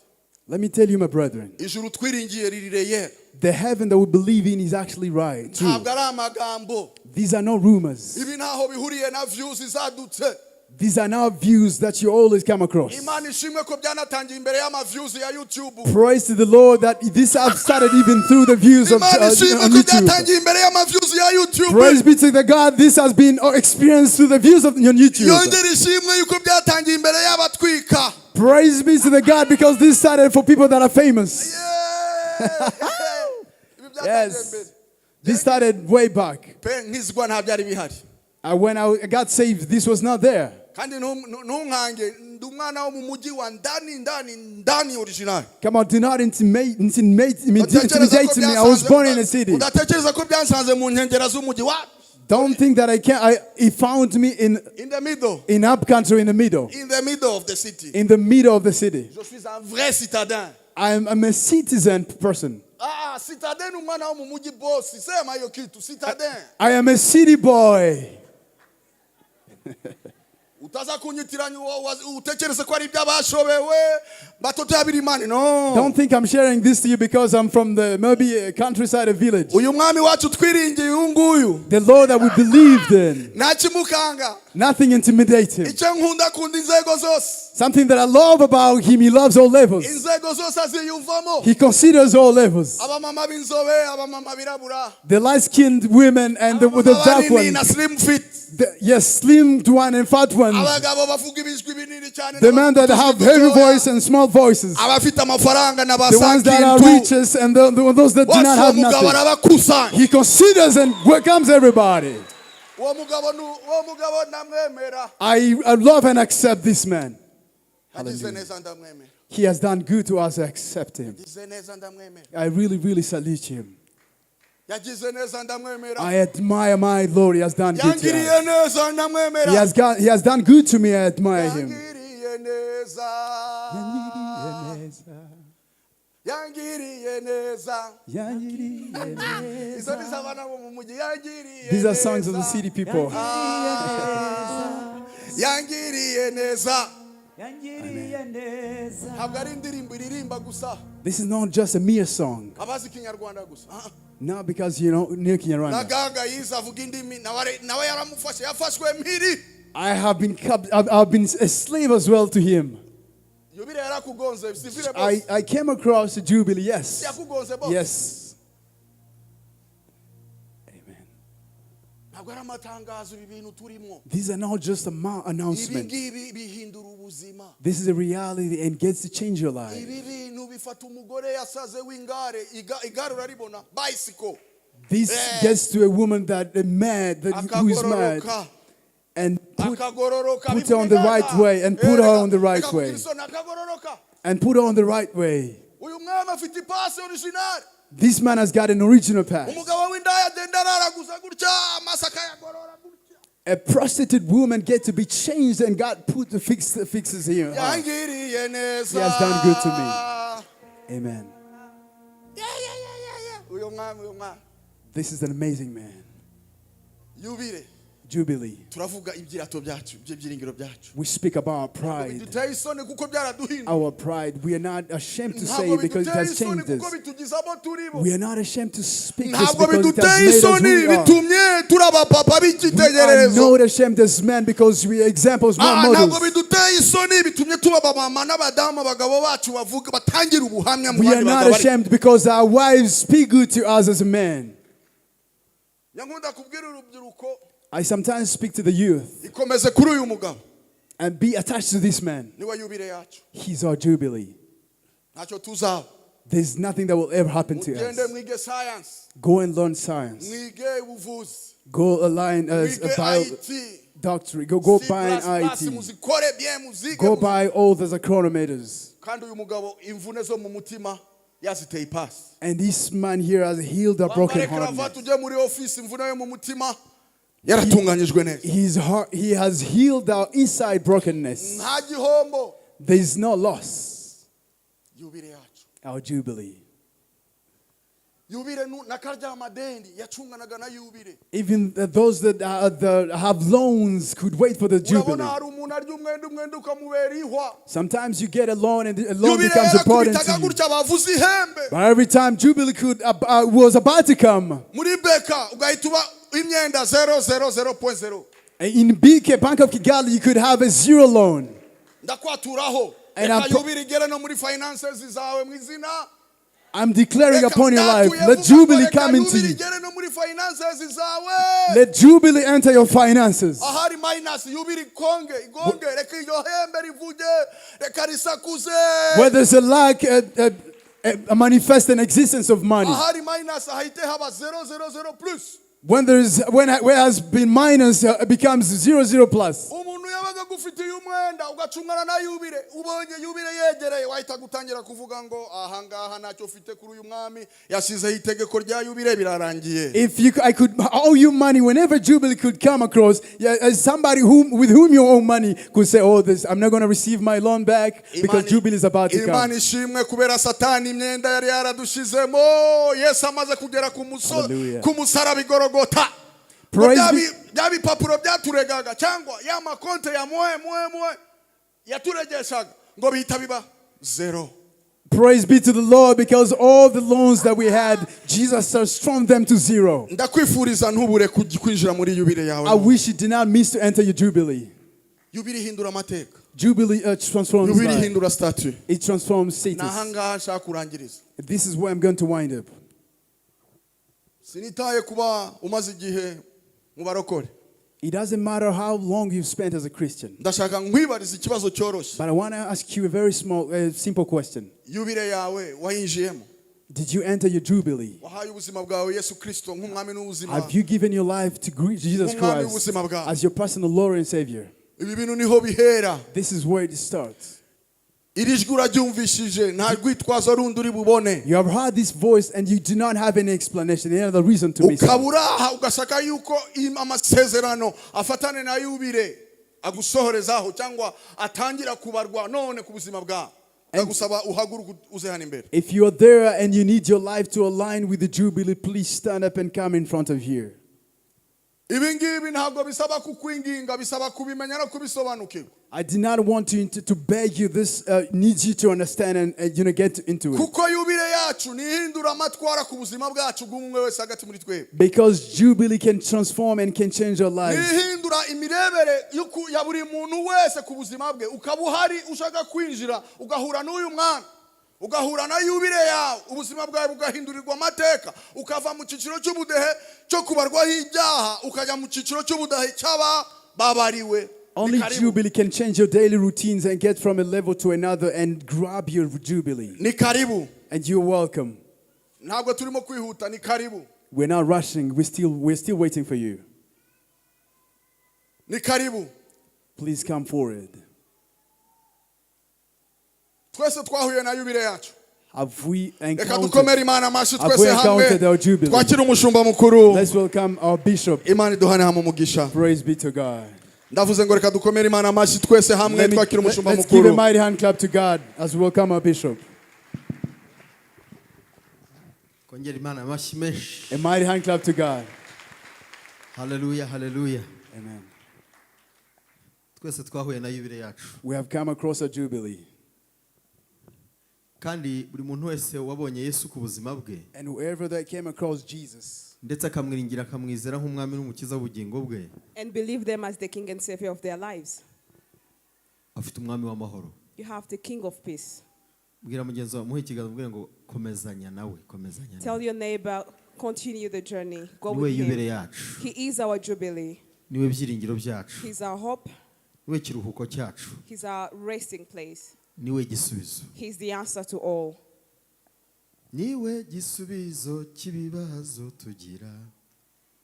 Let me tell you, my brethren, ijuru twiringiye riri réel. The heaven that we believe in is actually right. True. Ntabwo ari amagambo. These are not rumors. Ibi ntaho bihuriye na views zadutse. These are not views that you always come across. Imana ishimwe ko byanatangiye imbere y'ama views ya YouTube. Praise to the Lord that this have started even through the views of Imana ishimwe on ko YouTube. byatangiye imbere y'ama views ya YouTube. Praise be to the God, this has been experienced through the views of on YouTube. Yongera ishimwe yuko byatangiye imbere y'abatwika. Praise be to the God because this started for people that are famous. Yeah. Ibi byatangiye mbere. Yes. This started way back. Pe nkizwa nta byari bihari. When I got saved, this was not there. Kandi ntunkange, ndi umwana wo mu mujyi wa ndani ndani ndani original. Come on, do not intimidate me. I was born in a city. Udatekereza ko byansanze mu nkengero z'umujyi wa Don't think that I can't. It found me in, In the middle. in upcountry, in the middle. In the middle of the city. In the middle of the city. Je suis un vrai citadin. I'm a citizen person. Ah, citadin ni umwana wo mu mujyi boss, sema hiyo kitu, citadin. I am a city boy. Utaza kunyitiranya utekereze ko ari iby'abashobewe batoto y'abirimani no. Don't think I'm sharing this to you because I'm from the maybe a countryside, a village. Uyu mwami wacu twiringiye uyu nguyu The Lord that we believed in, nta kimukanga. Nothing intimidates him. Icyo nkunda akunda inzego zose. Something that I love about him, he loves all levels. Inzego zose aziyumvamo. He considers all levels. Abamama b'inzobe, abamama birabura, The light-skinned women and the dark abanini na ones. slim fit, The, yes, slim one and fat ones. Abagabo bavuga ibijwi binini cyane The men that have heavy voice and small voices. abafite amafaranga na The ones that are basakintu riches and those that do bose not uwo have mugabo nothing. arabakusanya. He considers and welcomes everybody. Uwo mugabo uwo mugabo ndamwemera. I love and accept this man. Yagize neza ndamwemera. He has done good to us. I accept him. Yagize neza ndamwemera. I really, really salute him. Yagize neza ndamwemera. I admire my Lord. He has done good to Yangiriye us. neza ndamwemera. He has done good to me. I admire him. Yangiriye neza, yangiriye neza. Izo ni z'abana bo mu mujyi yangiriye These are songs of the neza. city people. Yangiriye neza. Yangiriye neza. Ntabwo ari indirimbo iririmba gusa This is not just a mere song. Abazi ikinyarwanda gusa. Ah, ah. Not because you know near Kinyarwanda. Nagaga yize avuga indimi nawe yaramufashe yafashwe mpiri. I've been a slave as well to him. Yubile yarakugonze sivile I, boss. I came across the Jubilee, yes. Yakugonze boss. Yes. Amen. Ntabwo ari amatangazo ibi bintu turimo. These are not just a Ibi announcement. Ngibi bihindura ubuzima. This is a reality and gets to change your life. Ibi bintu bifata umugore yasaze w'ingare igare uraribona bicycle. This gets to a woman that mad, that who is mad, Akagororoka. and Akagororoka. put her on the right way and put her on the right way. Akagororoka. And put her on the right way. Uyu mwami afite ipasi original. This man has got an original path. Umugabo w'indaya agenda araraguza gutya amaso akayagorora gutya. A prostitute woman get to be changed and God put the fixes here. Yangiriye neza. He has done good to me. Amen. Yeah. Uyu mwami uyu mwami. This is an amazing man. Yubile. Jubilee. Turavuga ibyirato byacu by'ibyiringiro byacu. We speak about our pride. Biduteye isoni kuko byaraduhinduye. Our pride. We are not ashamed to say Ntabwo it because it biduteye has isoni changed kuko us. bitugize abo turi bo. We are not ashamed to speak this Ntabwo because it has biduteye made us isoni who we are. bitumye turi abapapa We are b'icyitegererezo. not ashamed as men because we are examples, we are Ah, ntabwo models. biduteye isoni bitumye tuba abamama n'abadamu abagabo bacu bavuga batangira ubuhamya mu We are bandi not bagabo ariko. ashamed because our wives speak good to us as men. Nyankunda kubwira urubyiruko I sometimes speak to the youth ikomeze kuri uyu mugabo and be attached to this man. niwe yubile yacu. He's our jubilee. Ntacyo tuzaba. There's nothing that will ever happen to Mugende us. mwige science, Go and learn science. mwige ubuvuzi, Go align as a mwige bio IT, doctorate. Go C++, buy an IT. muzikore bien muzige Go buy all those chronometers. Kandi uyu mugabo imvune zo mu mutima yaziteye ipasi. And this man here has healed a broken Wambare heart. karavati ujye muri ofisi imvune yo mu mutima yaratunganyijwe neza. His heart, he has healed our inside brokenness. Nta gihombo. There is no loss. Yubile yacu. Our jubilee. Yubile na karya madendi yacunganaga na yubile. Even those that have loans could wait for the Urabona jubilee. hari umuntu arya umwenda umwenda ukamubera ihwa. Sometimes you get a loan and the loan Yubile becomes a burden yarakubitaga to you. gutya bavuza ihembe But every time jubilee was about to come, muri BK ugahita uba imyenda 000.0. in BK, Bank of Kigali, you could have a zero loan. Ndakwaturaho And reka yubile igere no muri finances zawe mu izina I'm declaring Reka upon your life, ndatuye let vuga ngo jubilee reka come into yubile you. igere no muri finances zawe. Let jubilee enter your finances. Ahari minus yubile ikonge igonge reka iryo hembe rivuge reka risakuze. Where there's a lack, a manifest an existence of money. Ahari minus ahite haba 000 plus. When there's when where has been minus, it becomes 00 plus. Umuntu yabaga agufitiye umwenda ugacungana na yubile ubonye yubile yegereye wahita gutangira kuvuga ngo ahangaha ntacyo ufite kuri uyu mwami yashyizeho itegeko rya yubile birarangiye. If you, I could owe you money, whenever Jubilee could come across, yeah, as somebody with whom you owe money could say, "Oh, this I'm not going to receive my loan back because Jubilee is about to Imana come." ishimwe kubera satani imyenda yari yaradushizemo Yesu amaze kugera ku Hallelujah. ku musaraba i Gorogota. Ngo Praise bya be- bya bipapuro byaturegaga cyangwa ya makonte ya mwe mwe mwe yaturegeshaga ngo bihita biba zero. Praise be to the Lord, because all the loans that we had, Jesus transformed them to zero. Ndakwifuriza ntubure kwinjira muri yubile yawe. I wish you did not miss to enter your Jubilee. Yubile ihindura amateka. Jubilee transforms Yubile life. ihindura statut. It transforms Ni status. ahangaha nshaka kurangiriza. This is where I'm going to wind up. Sinitaye kuba umaze igihe mu barokore. It doesn't matter how long you've spent as a Christian. Ndashaka nkwibariza ikibazo cyoroshye. But I want to ask you a very small, simple question. Yubile yawe wayinjiyemo? Did you enter your Jubilee? Wahaye ubuzima bwawe Yesu Kristo nk'umwami n'ubuzima? Have you given your life to Jesus Umwami Christ w'ubuzima bwawe. as your personal Lord and Savior? Ibi bintu niho bihera. This is where it starts. Iri jwi uraryumvishije, nta rwitwazo rundi uri bubone. You have heard this voice and you do not have any explanation, any other reason to miss Ukaba out. uraha ugashaka yuko amasezerano afatane na yubile agusohorezaho cyangwa atangira kubarwa none ku buzima bwawe, ndagusaba uhaguruke uze hano imbere. If you are there and you need your life to align with the Jubilee, please stand up and come in front of here. Ibi ngibi ntabwo bisaba kukwinginga, bisaba kubimenya no kubisobanukirwa. I did not want to beg you. This needs you to understand and get into it. Kuko yubile yacu nihindura amatwara ku buzima bwacu bw'umwe wese hagati muri twebwe. Because Jubilee can transform and can change your lives. Nihindura imirebere ya buri muntu wese ku buzima bwe. Ukaba uhari ushaka kwinjira, ugahura n'uyu mwana, ugahura na yubile yawe, ubuzima bwawe bugahindurirwa amateka, ukava mu cyiciro cy'ubudehe cyo kubarwaho ibyaha ukajya mu cyiciro cy'ubudehe cy'abababariwe. Ni Only karibu. Jubilee can change your daily routines and get from a level to another and grab your Jubilee. Ni karibu. And you're welcome. Ntabwo turimo kwihuta, ni karibu. We're not rushing. We're still waiting for you. Ni karibu. Please come forward. Twese twahuye na yubile yacu. Have we Reka encountered? dukomere Imana amashyi Have we twese hamwe encountered our Jubilee? twakire umushumba mukuru. Let's welcome our bishop. Imana iduhane hamwe umugisha. Praise be to God. Ndavuze ngo reka dukomere Imana amashyi twese hamwe twakire umushumba Let's give a mukuru. mighty hand clap to God as we welcome our bishop. Kongera Imana amashyi menshi. A mighty hand clap to God. Haleluya, haleluya. Amen. Twese twahuye na yubile yacu. We have come across a Jubilee. Kandi buri muntu wese wabonye Yesu ku buzima bwe And whoever that came across Jesus ndetse akamwiringira akamwizera nk'umwami n'umukiza w'ubugingo bwe and believe them as the King and Savior of their lives. Afite umwami w'amahoro. You have the King of Peace. Bwira mugenzi wawe, muhe ikiganza, umubwire ngo komezanya nawe, komezanya nawe. Tell your neighbor, continue the journey. Go Niwe with yubile him. yacu. He is our Jubilee. Niwe byiringiro byacu. He's our hope. Niwe kiruhuko cyacu. He's our resting place. Niwe gisubizo. He's the answer to all. Niwe gisubizo cy'ibibazo tugira.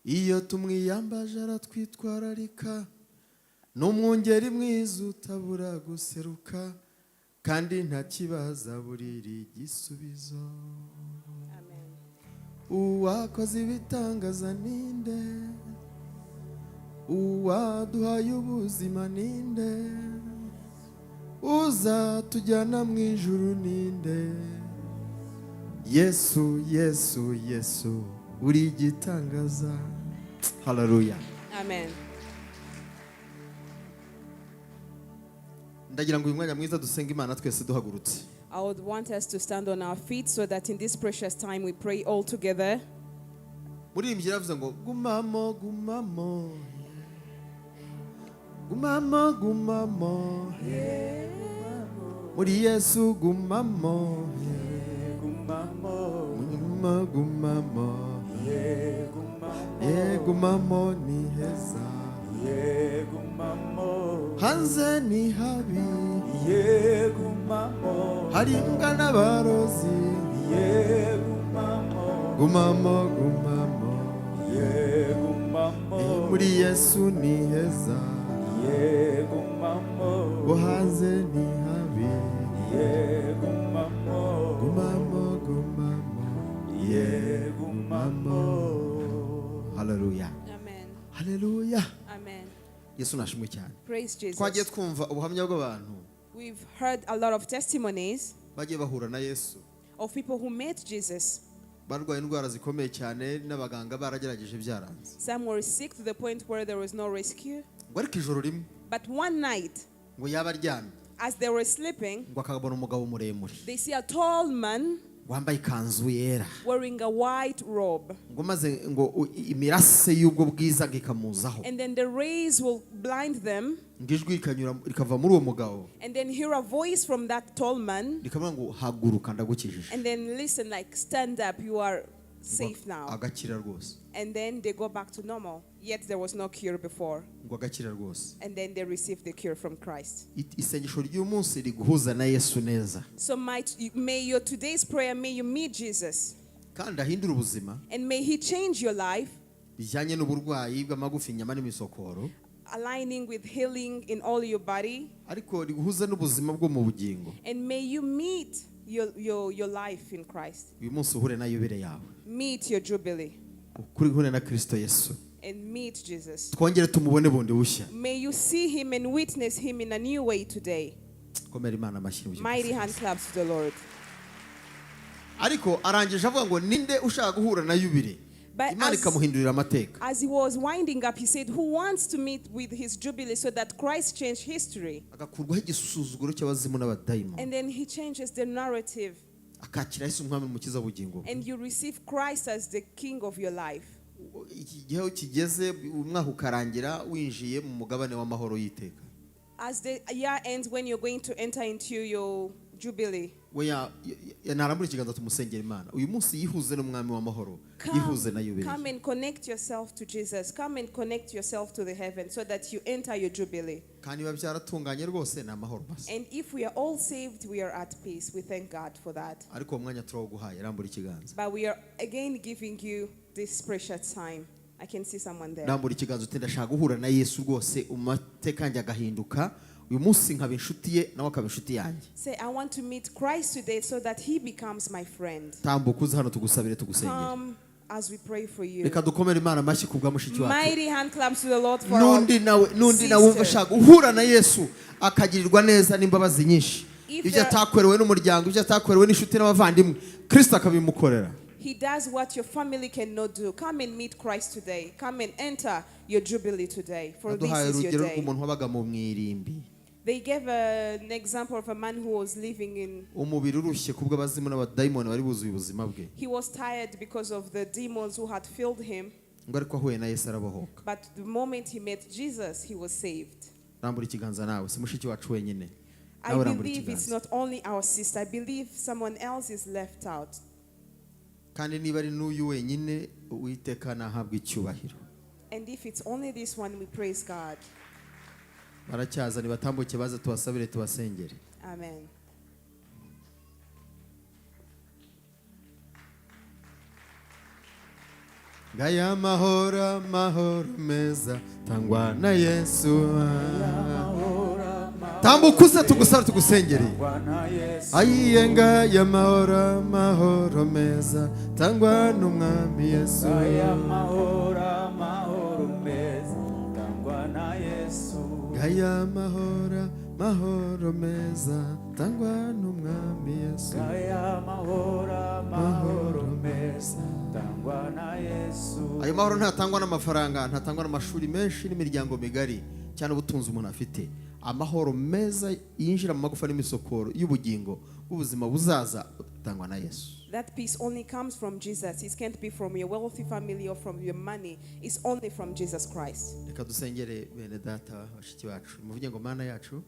Iyo tumwiyambaje aratwitwararika. Ni umwungeri mwiza utabura guseruka, kandi nta kibazo aburira igisubizo. Amen. Uwakoze ibitangaza ninde? Uwaduhaye ubuzima ninde? Uzatujyana mu ijuru ninde? Yesu, Yesu, Yesu, uri igitangaza. Haleluya. Amen. Ndagira ngo uyu mwanya mwiza dusenge Imana twese duhagurutse. I would want us to stand on our feet so that in this precious time we pray all together. Muririmbyi yaravuze ngo gumamo, gumamo, gumamo, gumamo muri Yesu, gumamo, gumamo, gumamo, ye gumamo ni heza, hanze ni habi, hari imbwa n'abarozi, gumamo, gumamo, muri Yesu ni heza, bo hanze ni habi, gumamo, gumamo, gumamo. Haleluya. Amen. Haleluya. Amen. Yesu nashimwe cyane. Praise Twagiye Jesus. twumva ubuhamya bw'abantu We've heard a lot of testimonies bagiye bahura na Yesu of people who met Jesus. Barwaye indwara zikomeye cyane n'abaganga baragerageje byaranze. Some were sick to the point where there was no rescue. Ngo ariko ijoro rimwe But one night, ngo yaba aryamye as they were sleeping, ngo akabona umugabo muremure they see a tall man wambaye ikanzu yera wearing a white robe. Ngo maze ngo u- imirase y'ubwo bwiza ngo ikamuzaho. And then the rays will blind them, Ngo ijwi rikanyura rikava muri uwo mugabo and then hear a voice from that tall man, rikavuga ngo haguruka ndagukijije. And then listen, like, "Stand up, you are safe now." Agakira rwose. And then they go back to normal. Yet there was no cure before. Ngo agakira rwose. And then they receive the cure from Christ. I- isengesho ry'uyu riguhuza na Yesu neza. So may your today's prayer, may you meet Jesus. Kandi ahindure ubuzima And may he change your life, bijyanye n'uburwayi bw'amagufa inyama n'imisokoro aligning with healing in all your body. Ariko riguhuza n'ubuzima bwo mu bugingo. And may you meet your life in Christ. Uyu munsi uhure na yubile yawe. Meet your jubilee. Ukuri uhure na Kristo Yesu. And meet Jesus. Twongere tumubone bundi bushya. May you see him and witness him in a new way today. Komera Imana amashyi mu gihe. Mighty hand claps to the Lord. Ariko arangije avuga ngo ninde ushaka guhura na yubile But Imana ikamuhindurira amateka. As he was winding up, he said, "Who wants to meet with his jubilee so that Christ changed history?" Agakurwaho igisuzuguro cy'abazimu n'abadayimoni. And then he changes the narrative, Akakira Yesu umwami umukiza w'ubugingo bwe. and you receive Christ as the king of your life. Iki gihe aho kigeze umwaka ukarangira winjiye mu mugabane w'amahoro y'iteka. As the year ends, when you're going to enter into your jubilee, We ya- ya- narambura ikiganza tumusengera Imana uyu munsi yihuze n'umwami w'amahoro yihuze na come, yubile. come and connect yourself to Jesus. Come and connect yourself to the heaven so that you enter your jubilee. Kandi biba byaratunganye rwose ni amahoro masa. And if we are all saved, we are at peace. We thank God for that. Ariko uwo mwanya turawuguhaye rambura ikiganza. But we are again giving you this precious time. I can see someone there. Rambura ikiganza uti ndashaka guhura na Yesu rwose amateka yanjye agahinduka uyu munsi nkaba inshuti ye nawe akaba inshuti yanjye. Say, "I want to meet Christ today so that he becomes my friend." Tambuka uze hano tugusabire tugusengere. Come as we pray for you. Reka dukomere Imana amashyi ku bwa mushiki wacu. Mighty hand claps to the Lord for our N'undi nawe n'undi nawe wumva sister. ashaka guhura na Yesu akagirirwa neza n'imbabazi nyinshi If ibyo atakorewe n'umuryango ibyo atakorewe n'inshuti n'abavandimwe Kristo akabimukorera. He does what your family cannot do. Come and meet Christ today. Come and enter your jubilee today. For this Aduhaye is your urugero day. rw'umuntu wabaga mu mwirimbi. They gave an example of a man who was living in. Umubiri urushye kubw'abazimu n'abadayimoni bari buzuye ubuzima bwe. He was tired because of the demons who had filled him. Ngo ariko ahuye na Yesu arabohoka. But the moment he met Jesus, he was saved. Rambura ikiganza nawe si mushiki wacu wenyine. I Nawe rambura believe it's ikiganza. not only our sister. I believe someone else is left out. Kandi niba ari n'uyu wenyine Uwiteka nahabwa icyubahiro. And if it's only this one, we praise God. Baracyaza nibatambuke baze tubasabire tubasengere. Amen. Ngaya amahoro amahoro meza tangwa na Yesu tambuka uze tugusaba tugusengere. Bwana Yesu. Ayiye ngaya amahoro amahoro meza tangwa n'umwami Yesu. Aya mahoro amahoro meza tangwa na Yesu. Ngaya amahoro amahoro meza tangwa n'umwami Yesu. Aya mahoro amahoro meza tangwa na Yesu. Ayo mahoro ntatangwa n'amafaranga ntatangwa n'amashuri menshi n'imiryango migari cyane ubutunzi umuntu afite. Amahoro meza yinjira mu magufa n'imisokoro y'ubugingo bw'ubuzima buzaza atangwa na Yesu. That peace only comes from Jesus. It can't be from your wealthy family or from your money. It's only from Jesus Christ. Reka dusengere bene data bashiki bacu muvuge ngo Mana yacu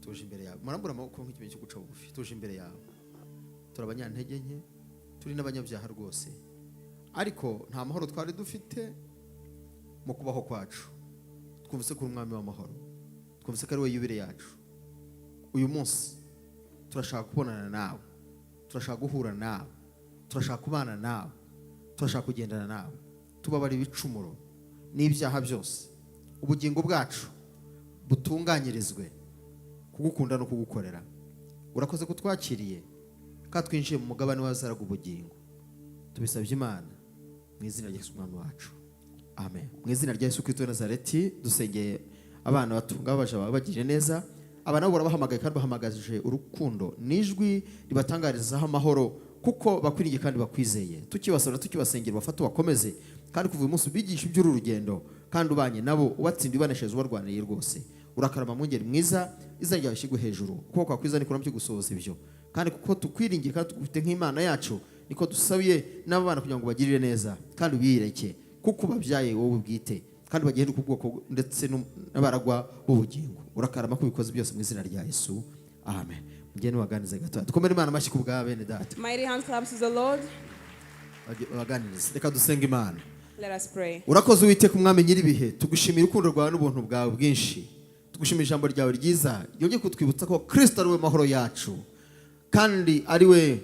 tuje imbere yawe murambura amaboko nk'ikimenyetso cyo guca bugufi tuje imbere yawe turi abanyantege nke turi n'abanyabyaha rwose ariko nta mahoro twari dufite mu kubaho kwacu twumvise ko uri umwami w'amahoro twumvise ko ari we yubile yacu uyu munsi turashaka kubonana nawe turashaka guhura nawe turashaka kubana nawe turashaka kugendana nawe tubabara ibicumuro n'ibyaha byose ubugingo bwacu butunganyirizwe kugukunda no kugukorera urakoze kutwakiriye kandi twinjiye mu mugabane w'abazaraga ubugingo tubisabye Imana mu izina rya Yesu umwami wacu amen. Mu izina rya Yesu Kristo wa Nazareti dusengeye abana batunga babaje babagirire neza aba nabo barabahamagaye kandi bahamagaje urukundo n'ijwi ribatangarizaho amahoro. Kuko bakwiringiye kandi bakwizeye, tukibasabira, tukibasengera, bafate ubakomeze, kandi kuva uyu munsi ubigisha iby'uru rugendo, kandi ubanye nabo, ubatsinda, ubaneshereza, ubarwaniriye rwose. Urakarama mwungeri mwiza, izina ryawe rishyirwe hejuru. Ukuboko kwawe kwiza nikuramye gusohoza ibyo, kandi kuko tukwiringiye kandi tugufite nk'Imana yacu, niko dusabiye n'aba bana kugira ngo bagirire neza kandi ubiyereke, kuko ubabyaye wowe bwite, kandi bagende ku bwoko ndetse n'abaragwa b'ubugingo. Urakarama ko ubikoze byose mu izina rya Yesu, amen. Mugende mubaganirize gato. Dukomere Imana amashyi ku bwa bene data. Mighty hand claps to the Lord. Baganirize. Reka dusenge Imana. Let us pray. Urakoze Uwiteka, Umwami nyir'ibihe. Tugushimira urukundo rwawe n'ubuntu bwawe bwinshi. Tugushimira ijambo ryawe ryiza ryongeye kutwibutsa ko Kirisito ari we mahoro yacu, kandi ari we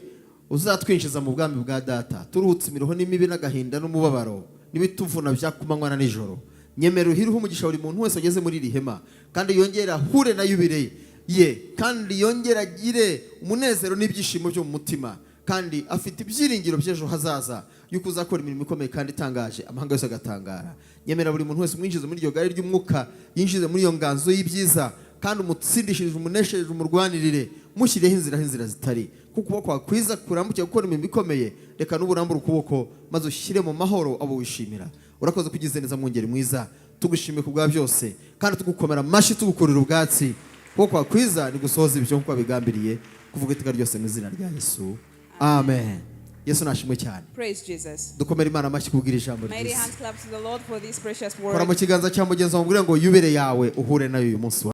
uzatwinjiza mu bwami bwa Data, turuhutse imiruho n'imibi n'agahinda n'umubabaro n'ibituvuna bya kumanywa na nijoro. Nyemera uhireho umugisha buri muntu wese wageze muri iri hema, kandi yongere ahure na yubire ye, kandi yongere agire umunezero n'ibyishimo byo mu mutima, kandi afite ibyiringiro by'ejo hazaza yuko uzakora imirimo ikomeye kandi itangaje, amahanga yose agatangara. Nyemera buri muntu wese umwinjize muri iryo gare ry'umwuka, yinjize muri iyo nganzo y'ibyiza, kandi umutsindishirize, umuneshereje, umurwanirire, mushyireho inzira aho inzira zitari, kuko ukuboko kwawe kwiza kurambukiye gukora imirimo ikomeye. Reka n'uburambure ukuboko maze ushyire mu mahoro abo wishimira. Urakoze kugize neza, mwungeri mwiza. Tugushimiye ku bwa byose, kandi tugukomera amashyi, tugukurira ubwatsi. Ukuboko kwawe kwiza ni gusohoza ibyo nk'uko wabigambiriye kuvuga iteka ryose, mu izina rya Yesu, amen. Yesu nashimwe cyane. Praise Jesus. Dukomere Imana amashyi kubwira ijambo Mighty ryiza. hand claps to the Lord for this precious Kora mu word. kiganza cya mugenzi wawe, umubwire ngo yubire yawe uhure nayo uyu munsi wa